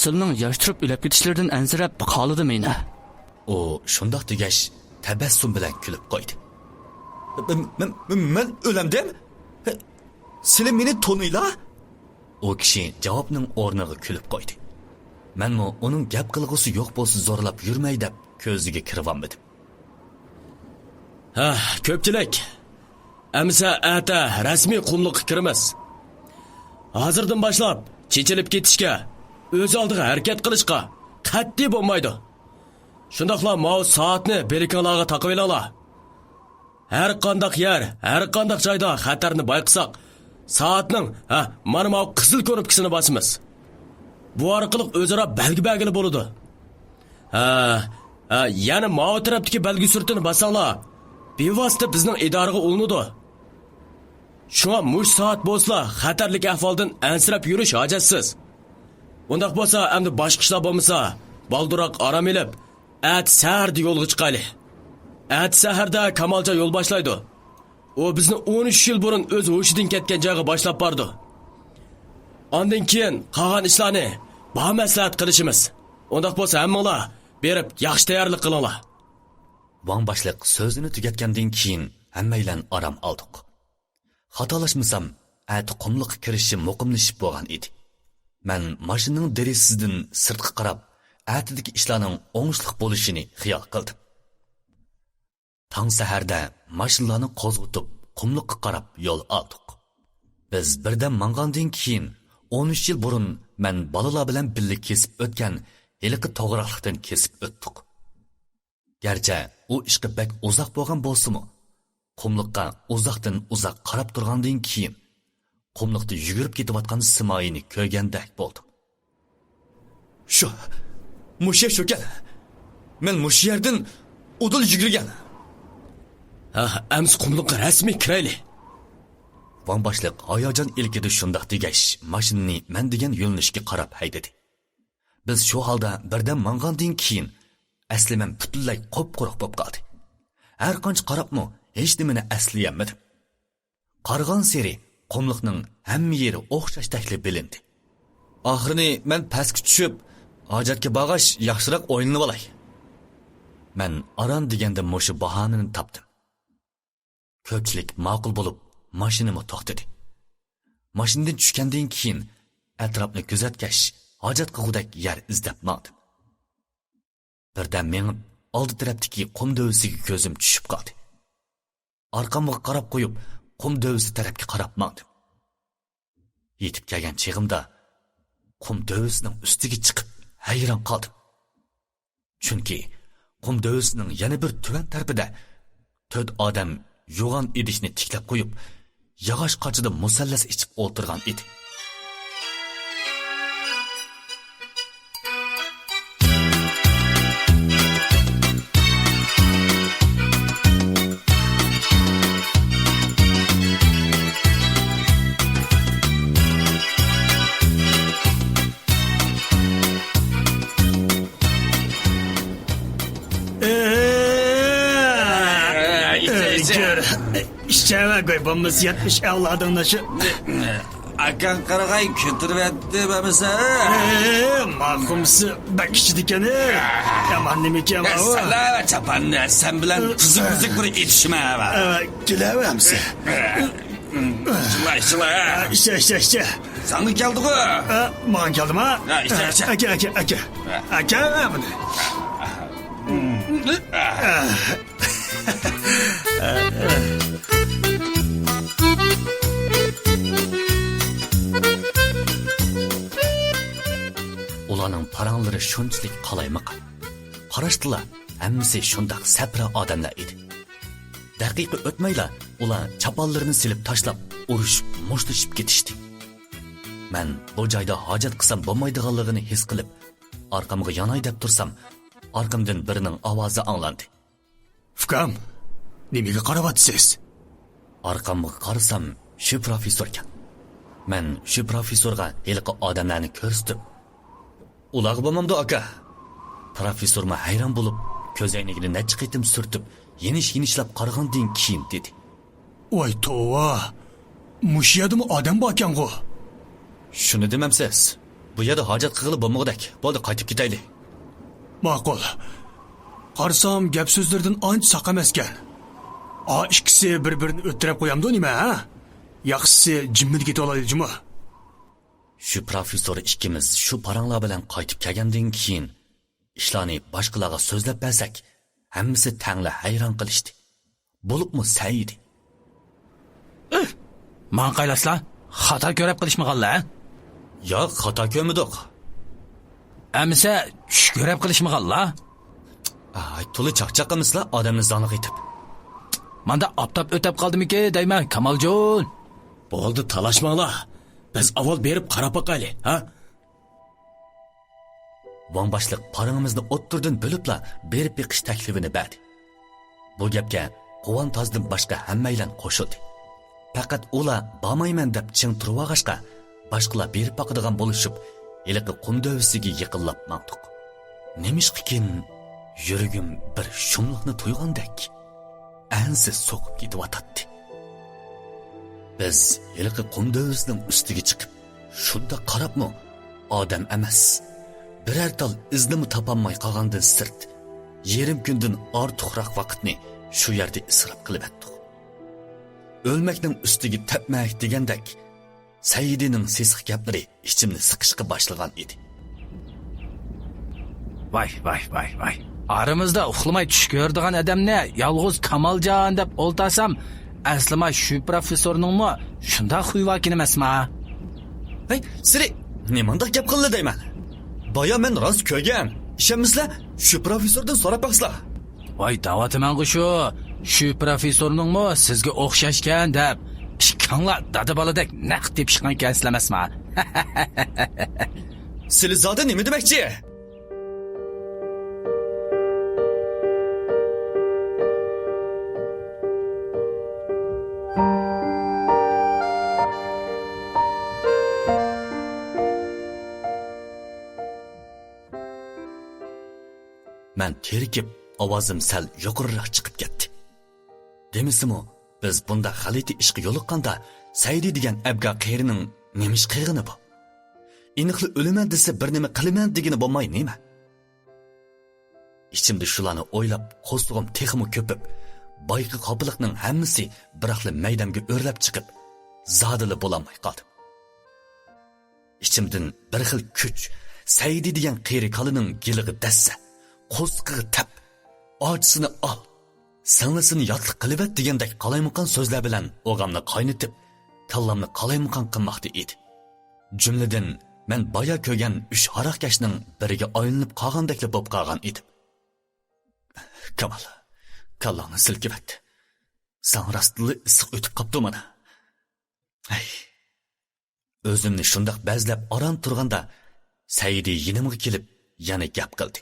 سىلنىڭ ياش تۇرۇپ ئۆلۈپ كېتىشلىرىدىن ئەنسىرەپ قالىدىم مېنى. ئۇ شۇنداق دېگەچ، تەبەسسۇم بىلەن كۈلۈپ قويدى. مەن، مەن، مەن ئۆلەمدىم؟ سىلى مېنى تونۇيلا؟ ئۇ كىشى جاۋابنىڭ ئورنىغا كۈلۈپ قويدى. مەنمۇ ئۇنىڭ گەپ قىلغۇسى يوق بولسا زورلاپ يۈرمەي دەپ كۆزىگە كىرىۋالمىدىم. ھە، كۆپچىلىك. ئەمىسە ئەتە رەسمىي قۇملۇققا كىرىمىز. ھازىردىن باشلاپ چېچىلىپ كېتىشكە، ئۆز ئالدىغا ھەرىكەت قىلىشقا قەتئىي بولمايدۇ. شۇنداقلا ماۋۇ سائەتنى بىلىكىڭلارغا تاقىۋېلىڭلار. ھەر قانداق يەر، ھەر قانداق جايدا خەتەرنى بايقىساق، سائەتنىڭ، ھە، مانا ماۋۇ قىزىل كۇنۇپكىسىنى باسىمىز. بۇ ئارقىلىق ئۆزئارا بەلگە بەرگىلى بولىدۇ. ھە، ھە، يەنە ماۋۇ تەرەپتىكى بەلگە سۈرىتىنى باسساڭلار، بىۋاسىتە بىزنىڭ ئىدارىگە ئۇلىنىدۇ. شۇڭا مۇشۇ سائەت بولسىلا خەتەرلىك ئەھۋالدىن ئەنسىرەپ يۈرۈش ھاجەتسىز. ئۇنداق بولسا، ئەمدى باشقا ئىشلار بولمىسا، بالدۇرراق ئارام ئېلىپ، ئەتە سەھەردە يولغا چىقايلى. ئەتە سەھەردە كامالجان يول باشلايدۇ. ئۇ بىزنى ئون ئۈچ يىل بۇرۇن ئۆز ھوشىدىن كەتكەن جايغا باشلاپ بارىدۇ. ئاندىن كېيىن قالغان ئىشلارنى بار مەسلىھەت قىلىشىمىز. ئۇنداق بولسا ھەممىڭلار بېرىپ ياخشى تەييارلىق قىلىڭلار. ۋاڭ باشلىق سۆزىنى تۈگەتكەندىن كېيىن ھەممەيلەن ئارام ئالدۇق. خاتالاشمىسام، ئەتە قۇملۇققا كىرىشى مۇقىملىشىپ بولغان ئىدى. مەن ماشىنىنىڭ دېرىزىسىدىن سىرتقا قاراپ، ئەتىدىكى ئىشلارنىڭ ئوڭۇشلۇق بولۇشىنى خىيال قىلدىم. تاڭ سەھەردە ماشىنىلارنى قوزغىتىپ، قۇملۇققا قاراپ يول ئالدۇق. بىز بىردەم ماڭغاندىن كېيىن، ئون ئۈچ يىل بۇرۇن مەن بالىلار بىلەن بىللە كېسىپ ئۆتكەن ھېلىقى توغراقلىقتىن كېسىپ ئۆتتۇق. گەرچە ئۇ ئىشقا بەك ئۇزاق بولغان بولسىمۇ، قۇملۇققا ئۇزاقتىن ئۇزاق قاراپ تۇرغاندىن كېيىن، قۇملۇقتا يۈگۈرۈپ كېتىۋاتقان سىمايىنى كۆرگەندەك بولدۇم. شۇ، مۇشۇ يەر شۇكەن. مەن مۇشۇ يەردىن ئۇدۇل يۈگۈرگەن. ھە، ئەمسە قۇملۇققا رەسمىي كىرەيلى. ۋاڭ باشلىق ھاياجان ئىلكىدە شۇنداق دېگەچ، ماشىنىنى مەن دېگەن يۆنىلىشكە قاراپ ھەيدىدى. بىز شۇ ھالدا بىردەم ماڭغاندىن كېيىن، ئەسلىمەم پۈتۈنلەي قۇپقۇرۇق بولۇپ قالدى. ھەر قانچە قاراپمۇ، ھېچنېمىنى ئەسلىيەلمىدىم. قارىغانسېرى قۇملۇقنىڭ ھەممە يېرى ئوخشاشتەكلا بىلىندى. ئاخىرىنى مەن پەسكە چۈشۈپ، ھاجەتكە بارغاچ ياخشىراق ئويلىنىۋالاي. مەن ئاران دېگەندە مۇشۇ باھانىنى تاپتىم. كۆپچىلىك ماقۇل بولۇپ، ماشىنىمۇ توختىدى. ماشىنىدىن چۈشكەندىن كېيىن، ئەتراپنى كۆزەتكەچ، ھاجەت قىلغۇدەك يەر ئىزدەپ ماڭدىم. بىردەم مېڭىپ، ئالدى تەرەپتىكى قۇم دۆۋىسىگە كۆزۈم چۈشۈپ قالدى. ئارقامغا قاراپ قويۇپ، قۇم دۆۋىسى تەرەپكە قاراپ ماڭدىم. يېتىپ كەلگەن چېغىمدا، قۇم دۆۋىسىنىڭ ئۈستىگە چىقىپ، ھەيران قالدىم. چۈنكى قۇم دۆۋىسىنىڭ يەنە بىر تۆۋەن تەرىپىدە تۆت ئادەم يوغان ئىدىشنى تىكلەپ قويۇپ، ياغاچ قاچىدا مۇسەللەس ئېچىپ ئولتۇرغان ئىدى. ئىچە، ئىچە. ئۆلگۈر. ئىچەۋەرگۇي بولمىسا يەتمىش ئەۋلادىڭنى شۇ. ئاكاڭ قارىغاي كۆتۈرۈۋەتتى بەمىسە. ئە، ماخۇمسى بەك ئىچىدىكەن. يامان نېمىكەن ئە، ماۋۇ؟ سالا چاپاننى سەن بىلەن تۈزۈك تۈزۈك بىر ئېتىشمە. ئە، كېلەۋەمسە. شۇلا، شۇلا. ئىچە، ئىچە، ئىچە. ساڭا كەلدىغۇ. ئە، ماڭا كەلدىما؟ ئە، ئىچە، ئىچە. ئەكە، ئەكە، ئەكە. ئەكە بۇنى. ئۇلارنىڭ پاراڭلىرى شۇنچىلىك قالايمىقان. قاراشتىلا، ھەممىسى شۇنداق سەپرا ئادەملەر ئىدى. دەقىقە ئۆتمەيلا ئۇلار چاپانلىرىنى سېلىپ تاشلاپ، ئۇرۇشۇپ، مۇشتلىشىپ كېتىشتى. مەن بۇ جايدا ھاجەت قىلسام بولمايدىغانلىقىنى ھېس قىلىپ، ئارقامغا ياناي دەپ تۇرسام، ئارقامدىن بىرىنىڭ ئاۋازى ئاڭلاندى. ئۇكام، نېمىگە قاراۋاتىسىز؟ ئارقامغا قارىسام، شۇ پروفېسسوركەن. مەن شۇ پروفېسسورغا ھېلىقى ئادەملەرنى كۆرسىتىپ، ئۇلارغا بولمامدۇ، ئاكا؟ پروفېسسورمۇ ھەيران بولۇپ، كۆزەينىكىنى نەچچە قېتىم سۈرتۈپ، يېنىش-يېنىشلاپ قارىغاندىن كېيىن دېدى. ۋاي توۋا، مۇشۇ يەردىمۇ ئادەم باركەنغۇ؟ شۇنى دېمەمسىز؟ بۇ يەردە ھاجەت قىلغىلى بولمىغۇدەك. بولدى، قايتىپ كېتەيلى. ماقۇل. قارىسام، گەپ سۆزلىرىدىن ئانچە ساق ئەمەسكەن. ئا ئىككىسى بىر-بىرىنى ئۆتتۈرۈپ قويامدۇ نېمە، ھە؟ ياخشىسى جىممىدە كېتىۋالايلى جۇمۇ. شۇ پروفېسسور ئىككىمىز شۇ پاراڭلار بىلەن قايتىپ كەلگەندىن كېيىن، ئىشلارنى باشقىلارغا سۆزلەپ بەرسەك، ھەممىسى تەڭلا ھەيران قېلىشتى. بولۇپمۇ سەئىدى. ماڭقايلاسلا، خاتا كۆرۈپ قېلىشمىغانلا؟ ياق، خاتا كۆرمىدۇق. ئەمىسە چۈش كۆرۈپ قېلىشمىغانلا؟ ئاي، تولا چاقچاق قىلمىسىلا ئادەمنى زاڭلىق ئېتىپ. ماندا ئاپتاپ ئۆتەپ قالدىمىكى دەيمەن، كامالجون. بولدى، تالاشماڭلار. بىز ئاۋۋال بېرىپ قاراپ باقايلى، ھە؟ ۋاڭ باشلىق پارىڭىمىزنى ئوتتۇرىدىن بۆلۈپلا بېرىپ بېقىش تەكلىپىنى بەردى. بۇ گەپكە قۇۋان تازدىن باشقا ھەممەيلەن قوشۇلدى. پەقەت ئۇلا بارمايمەن دەپ چىڭ تۇرۇۋالغاچقا، باشقىلار بېرىپ باقىدىغان بولۇشۇپ، ھېلىقى قۇم دۆۋىسىگە يېقىنلاپ ماڭدۇق. نېمىشقىكىن يۈرىكىم بىر شۇملۇقنى تۇيغاندەك ئەنسىز سوقۇپ كېتىۋاتاتتى. بىز ھېلىقى قۇم دۆۋىسىنىڭ ئۈستىگە چىقىپ، شۇنداق قاراپمۇ، ئادەم ئەمەس، بىرەر تال ئىزنىمۇ تاپالماي قالغاندىن سىرت، يېرىم كۈندىن ئارتۇقراق ۋاقىتنى شۇ يەردە ئىسراپ قىلىۋەتتۇق. ئۆلمەكنىڭ ئۈستىگە تەپمەك دېگەندەك، سەئىدىنىڭ سېسىق گەپلىرى ئىچىمنى سىقىشقا باشلىغان ئىدى. ۋاي، ۋاي، ۋاي، ۋاي. ئارىمىزدا ئۇخلىماي چۈش كۆرىدىغان ئادەمنى يالغۇز كامالجان دەپ ئولتۇرسام، ئەسلىما شۇ پروفېسسورنىڭمۇ شۇنداق خۇيى باركەن ئەمەسما؟ ھەي، سىلى نېمانداق گەپ قىلدى دەيمەن؟ بايا مەن راست كۆرگەن. ئىشەنمىسىلە، شۇ پروفېسسوردىن سوراپ باقسىلا. ۋاي، دەۋاتىمەنغۇ شۇ، شۇ پروفېسسورنىڭمۇ سىزگە ئوخشاشكەن دەپ، ئىككىڭلار دادا بالىدەك نەق تېپىشقانكەنسىلە ئەمەسما؟ سىلى زادى نېمە دېمەكچى؟ مەن تېرىكىپ، ئاۋازىم سەل يۇقىرىراق چىقىپ كەتتى. دېمىسىمۇ، بىز بۇنداق غەلىتە ئىشقا يولۇققاندا، سەئىدى دېگەن ئەبگا قېرىنىڭ نېمە ئىش قىلغىنى بۇ؟ ئېنىقلا ئۆلىمەن دېسە، بىر نېمە قىلىمەن دېگىنى بولماي نېمە؟ ئىچىمدە شۇلارنى ئويلاپ، قورسىقىم تېخىمۇ كۆپۈپ، بايىقى خاپىلىقنىڭ ھەممىسى بىراقلا مەيدەمگە ئۆرلەپ چىقىپ، زادىلا بولالماي قالدىم. ئىچىمدىن بىر خىل كۈچ، سەئىدى دېگەن قېرى كالىنىڭ گېلىغا دەسسە، قورسىقىغا تەپ، ئاچىسىنى ئال، سىڭلىسىنى ياتلىق قىلىۋەت دېگەندەك قالايمىقان سۆزلەر بىلەن ئوغامنى قاينىتىپ، كاللامنى قالايمىقان قىلماقتا ئىدى. جۈملىدىن مەن بايا كۆرگەن ئۈچ ھاراقكەشنىڭ بىرىگە ئايلىنىپ قالغاندەكلا بولۇپ قالغان ئىدىم. كامال، كاللاڭنى سىلكىۋەت. ساڭا راستلا ئىسسىق ئۆتۈپ قاپتۇ مانا. ھەي. ئۆزۈمنى شۇنداق بەزلەپ ئاران تۇرغاندا، سەئىدى يېنىمغا كېلىپ، يەنە گەپ قىلدى.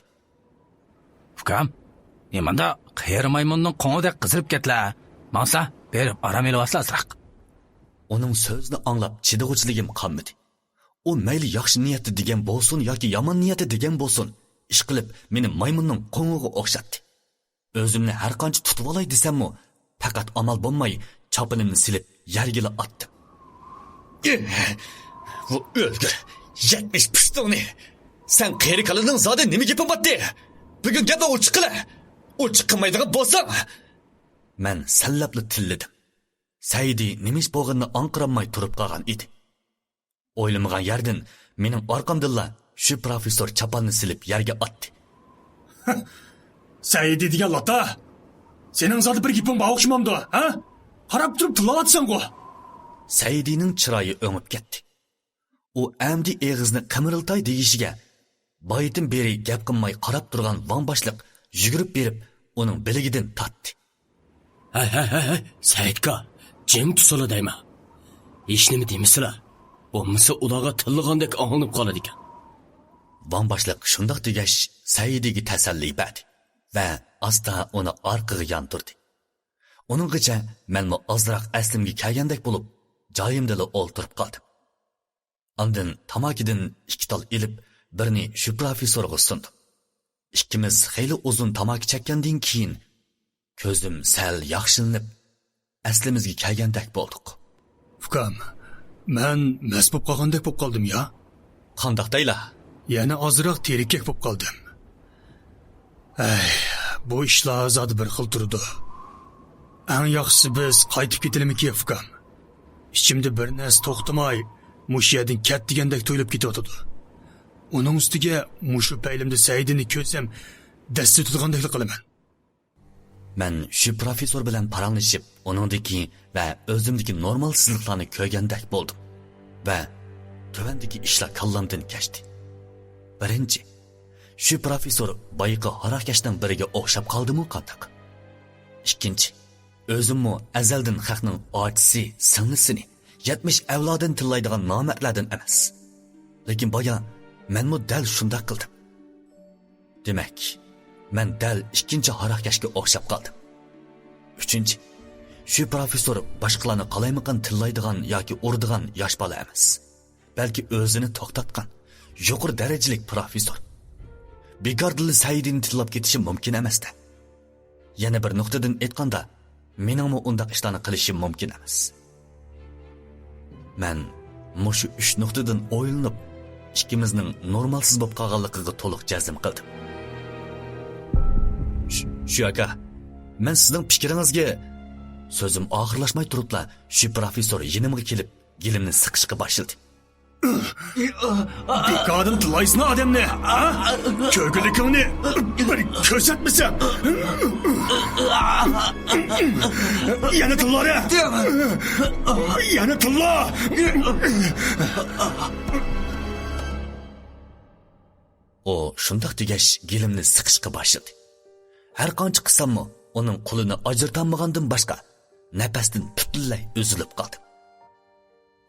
ئۇكام، نېمانداق قېرى مايمۇننىڭ قوڭىدەك قىزىرىپ كەتلە. ماڭسا، بېرىپ ئارام ئېلىۋالسا ئازراق. ئۇنىڭ سۆزىنى ئاڭلاپ چىدىغۇچىلىكىم قالمىدى. ئۇ مەيلى ياخشى نىيەتتە دېگەن بولسۇن ياكى يامان نىيەتتە دېگەن بولسۇن، ئىشقىلىپ مېنى مايمۇننىڭ قوڭىغا ئوخشاتتى. ئۆزۈمنى ھەرقانچە تۇتۇۋالاي دېسەممۇ، پەقەت ئامال بولماي چاپىنىمنى سېلىپ يەرگىلا ئاتتىم. ۋۇ ئۆلگۈر، يەتمىش پۇشتۇڭنى! سەن قېرى كالىنىڭ زادى نېمە گېپى باتتى؟ بۈگۈن گەپنى ئوچۇق قىلە! ئوچۇق قىلمايدىغان بولساڭ! مەن سەنلەپلا تىللىدىم. سەئىدى نېمە ئىش بولغىنىنى ئاڭقىرالماي تۇرۇپ قالغان ئىدى. ئويلىمىغان يەردىن مېنىڭ ئارقامدىنلا شۇ پروفېسسور چاپاننى سېلىپ يەرگە ئاتتى. سەئىدى دېگەن لاتا! سېنىڭ زادى بىر گېپىڭ بار ئوخشىمامدۇ، ھە؟ قاراپ تۇرۇپ تىللاۋاتىسەنغۇ! سەئىدىنىڭ چىرايى ئۆڭۈپ كەتتى. ئۇ ئەمدى ئېغىزىنى قىمىرلىتاي دېيىشىگە، بايىتىن بېرى گەپ قىلماي قاراپ تۇرغان ۋاڭ باشلىق يۈگۈرۈپ بېرىپ، ئۇنىڭ بىلىكىدىن تارتتى. ھەي، ھەي، ھەي، ھەي، سەئىدكا، جىم تۇرسىلا دەيمەن. ھېچنېمە دېمىسىلا. بولمىسا ئۇلارغا تىللىغاندەك ئاڭلىنىپ قالىدىكەن. ۋاڭ باشلىق شۇنداق دېگەچ، سەئىدىگە تەسەللى بەردى ۋە ئاستا ئۇنى ئارقىغا ياندۇردى. ئۇنىڭغىچە مەنمۇ ئازراق ئەسلىمگە كەلگەندەك بولۇپ، جايىمدىلا ئولتۇرۇپ قالدىم. ئاندىن تاماكىدىن ئىككى تال ئېلىپ، بىرنى شۇ پروفېسسورغا سۇندۇم. ئىككىمىز خېلى ئۇزۇن تاماكا چەككەندىن كېيىن، كۆزۈم سەل ياخشىلىنىپ، ئەسلىمىزگە كەلگەندەك بولدۇق. ئۇكام، مەن مەست بولۇپ قالغاندەك بولۇپ قالدىم يا. قانداق دەيلا؟ يەنە ئازراق تېرىككەك بولۇپ قالدىم. ئەي، بۇ ئىشلار زادى بىر خىل تۇرىدۇ. ئەڭ ياخشىسى بىز قايتىپ كېتىلىمىكى، ئۇكام؟ ئىچىمدە بىر نەرسە توختىماي، مۇشۇ يەردىن كەت دېگەندەك تۇيۇلۇپ كېتىۋاتىدۇ. ئۇنىڭ ئۈستىگە مۇشۇ پەيلىمدە سەئىدىنى كۆرسەم، دەستە تۇتىدىغاندەكلا قىلىمەن. مەن شۇ پروفېسسور بىلەن پاراڭلىشىپ، ئۇنىڭدىكى ۋە ئۆزۈمدىكى نورمالسىزلىقلارنى كۆرگەندەك بولدۇم ۋە تۆۋەندىكى ئىشلار كاللامدىن كەچتى. بىرىنچى، شۇ پروفېسسور بايىقى ھاراقكەشنىڭ بىرىگە ئوخشاپ قالدىمۇ قانداق؟ ئىككىنچى، ئۆزۈممۇ ئەزەلدىن خەقنىڭ ئاچىسى، سىڭلىسىنى، يەتمىش ئەۋلادىنى تىللايدىغان نامەردلەردىن ئەمەس. لېكىن بايا مەنمۇ دەل شۇنداق قىلدىم. دېمەك، مەن دەل ئىككىنچى ھاراقكەشكە ئوخشاپ قالدىم. ئۈچىنچى، شۇ پروفېسسور باشقىلارنى قالايمىقان تىللايدىغان ياكى ئۇرىدىغان ياش بالا ئەمەس، بەلكى ئۆزىنى توختاتقان يۇقىرى دەرىجىلىك پروفېسسور. بىكاردىلا سەئىدىنى تىللاپ كېتىشى مۇمكىن ئەمەستە. يەنە بىر نۇقتىدىن ئېيتقاندا، مېنىڭمۇ ئۇنداق ئىشلارنى قىلىشىم مۇمكىن ئەمەس. مەن مۇشۇ ئۈچ نۇقتىدىن ئويلىنىپ، ئىككىمىزنىڭ نورمالسىز بولۇپ قالغانلىقىغا تولۇق جەزم قىلدىم. شۇ، شۇ ئاكا، مەن سىزنىڭ پىكرىڭىزگە... سۆزۈم ئاخىرلاشماي تۇرۇپلا، شۇ پروفېسسور يېنىمغا كېلىپ، گېلىمنى سىقىشقا باشلىدى. بىكاردىن تىللايسىنا ئادەمنى، ھە؟ كۆرگۈلۈكۈڭنى بىر كۆرسەتمىسەم. يەنە تىللا، ھە؟ يەنە تىللا. ئۇ شۇنداق دېگەچ، گېلىمنى سىقىشقا باشلىدى. ھەر قانچە قىسساممۇ، ئۇنىڭ قولىنى ئاجرىتالمىغاندىن باشقا، نەپەستىن پۈتۈنلەي ئۈزۈلۈپ قالدىم.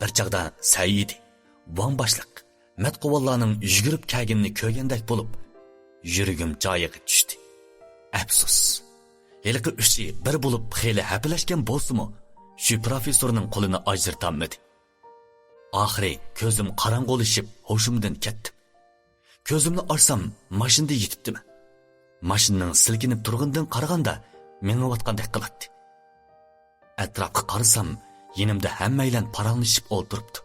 بىر چاغدا سەئىدى، ۋاڭ باشلىق، مەتقۇۋانلارنىڭ يۈگۈرۈپ كەلگىنىنى كۆرگەندەك بولۇپ، يۈرىكىم جايىغا چۈشتى. ئەپسۇس، ھېلىقى ئۈچى بىر بولۇپ خېلى ھەپىلەشكەن بولسىمۇ، شۇ پروفېسسورنىڭ قولىنى ئاجرىتالمىدى. ئاخىرى كۆزۈم قاراڭغۇلىشىپ، ھوشۇمدىن كەتتىم. كۆزۈمنى ئاچسام، ماشىنىدا يېتىپتىمەن. ماشىنىنىڭ سىلكىنىپ تۇرغىنىدىن قارىغاندا، مېڭىۋاتقاندەك قىلاتتى. ئەتراپقا قارىسام، يېنىمدا ھەممەيلەن پاراڭلىشىپ ئولتۇرۇپتۇ.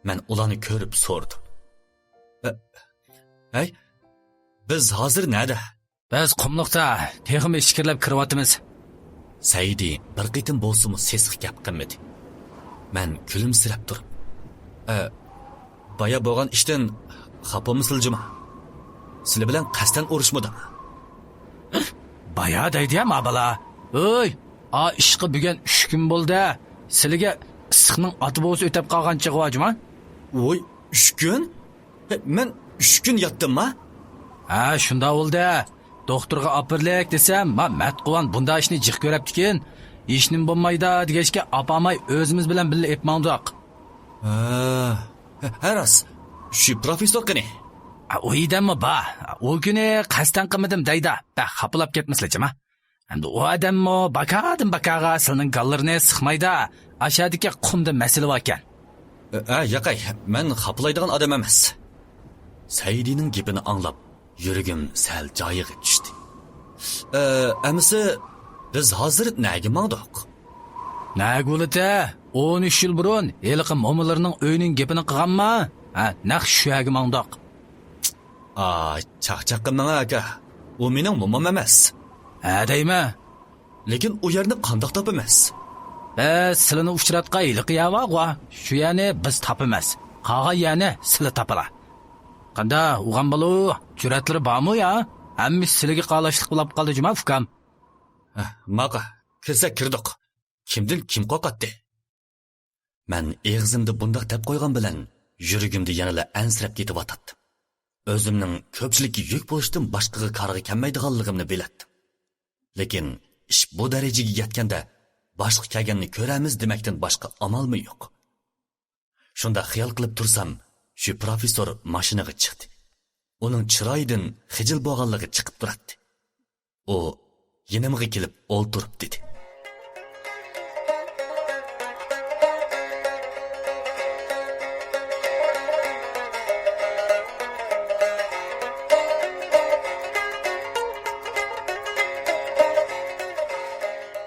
مەن ئۇلارنى كۆرۈپ سورىدىم. ئە، ھەي، بىز ھازىر نەدە؟ بىز قۇملۇقتا، تېخىمۇ ئىچكىرىلەپ كىرىۋاتىمىز. سەئىدى بىر قېتىم بولسىمۇ سېسىق گەپ قىلمىدى. مەن كۈلۈمسىرەپ تۇرۇپ، ئە، بايا بولغان ئىشتىن خاپا بولمىسىلا جۇما. سىلى بىلەن قەستەن ئۇرۇشمىدىم. بايا دەيدۇ يا ما بالا. ئۆي، ئا ئىشقا بۈگۈن ئۈچ كۈن بولدى. سىلىگە ئىسسىقنىڭ ئاتا بوۋىسى ئۆتەپ قالغان چېغى بار جۇما. ۋوي، ئۈچ كۈن؟ ھە، مەن ئۈچ كۈن ياتتىمما؟ ھە، شۇنداق بولدى. دوختۇرغا ئاپىرىلىك دېسەم، ما مەتقۇۋان بۇنداق ئىشنى جىق كۆرەپتىكىن، ھېچنېمە بولمايدۇ دېگەچكە، ئاپارماي ئۆزىمىز بىلەن بىللە ئېلىپ ماڭدۇق. ھە، ھە، راست. شۇ پروفېسسور قېنى؟ ھە، ئۇ ئادەممۇ بار. ئۇ كۈنى قەستەن قىلمىدىم دەيدۇ. بەك خاپىلاپ كەتمىسىلە جۇما. ئەمدى ئۇ ئادەممۇ باكادىن باكاغا سىلىنىڭ گاللىرىنى سىقمايدۇ. ئاشۇ يەردىكى قۇمدا مەسىلە باركەن. ئە، ياقەي، مەن خاپىلايدىغان ئادەم ئەمەس. سەئىدىنىڭ گېپىنى ئاڭلاپ، يۈرىكىم سەل جايىغا چۈشتى. ئە، ئەمىسە، بىز ھازىر نەگە ماڭدۇق؟ نەگە بولىدۇ؟ ئون ئۈچ يىل بۇرۇن ھېلىقى مومىلىرىنىڭ ئۆيىنىڭ گېپىنى قىلغانما؟ ھە، نەق شۇ يەرگە ماڭدۇق. ئا، چاقچاق قىلماڭ ئاكا. ئۇ مېنىڭ مومام ئەمەس. ھە دەيمەن. لېكىن ئۇ يەرنى قانداق تاپىمىز؟ بەس، سىلىنى ئۇچراتقان ھېلىقى يەر بارغۇ. شۇ يەرنى بىز تاپىمىز. قالغان يەرنى سىلى تاپىلا. قاندا، ئوغان بالۇ، جۈرئەتلىرى بارمۇ يا؟ ھەممىسى سىلىگە قاراشلىق بولاپ قالدى جۇما، ئۇكام. ھە، ماقۇل. كىرسەك كىردۇق. كىمدىن كىم قورقاتتى؟ مەن ئېغىزىمدا بۇنداق دەپ قويغان بىلەن، يۈرىكىمدە يەنىلا ئەنسىرەپ كېتىۋاتاتتىم. ئۆزۈمنىڭ كۆپچىلىككە يۈك بولۇشتىن باشقىغا كارغا كەلمەيدىغانلىقىمنى بىلەتتىم. لېكىن ئىش بۇ دەرىجىگە يەتكەندە، باشقا كەلگەننى كۆرەرمىز دېمەكتىن باشقا ئامالمۇ يوق. شۇنداق خىيال قىلىپ تۇرسام، شۇ پروفېسسور ماشىنىغا چىقتى. ئۇنىڭ چىرايىدىن خىجىل بولغانلىقى چىقىپ تۇراتتى. ئۇ يېنىمغا كېلىپ ئولتۇرۇپ دېدى.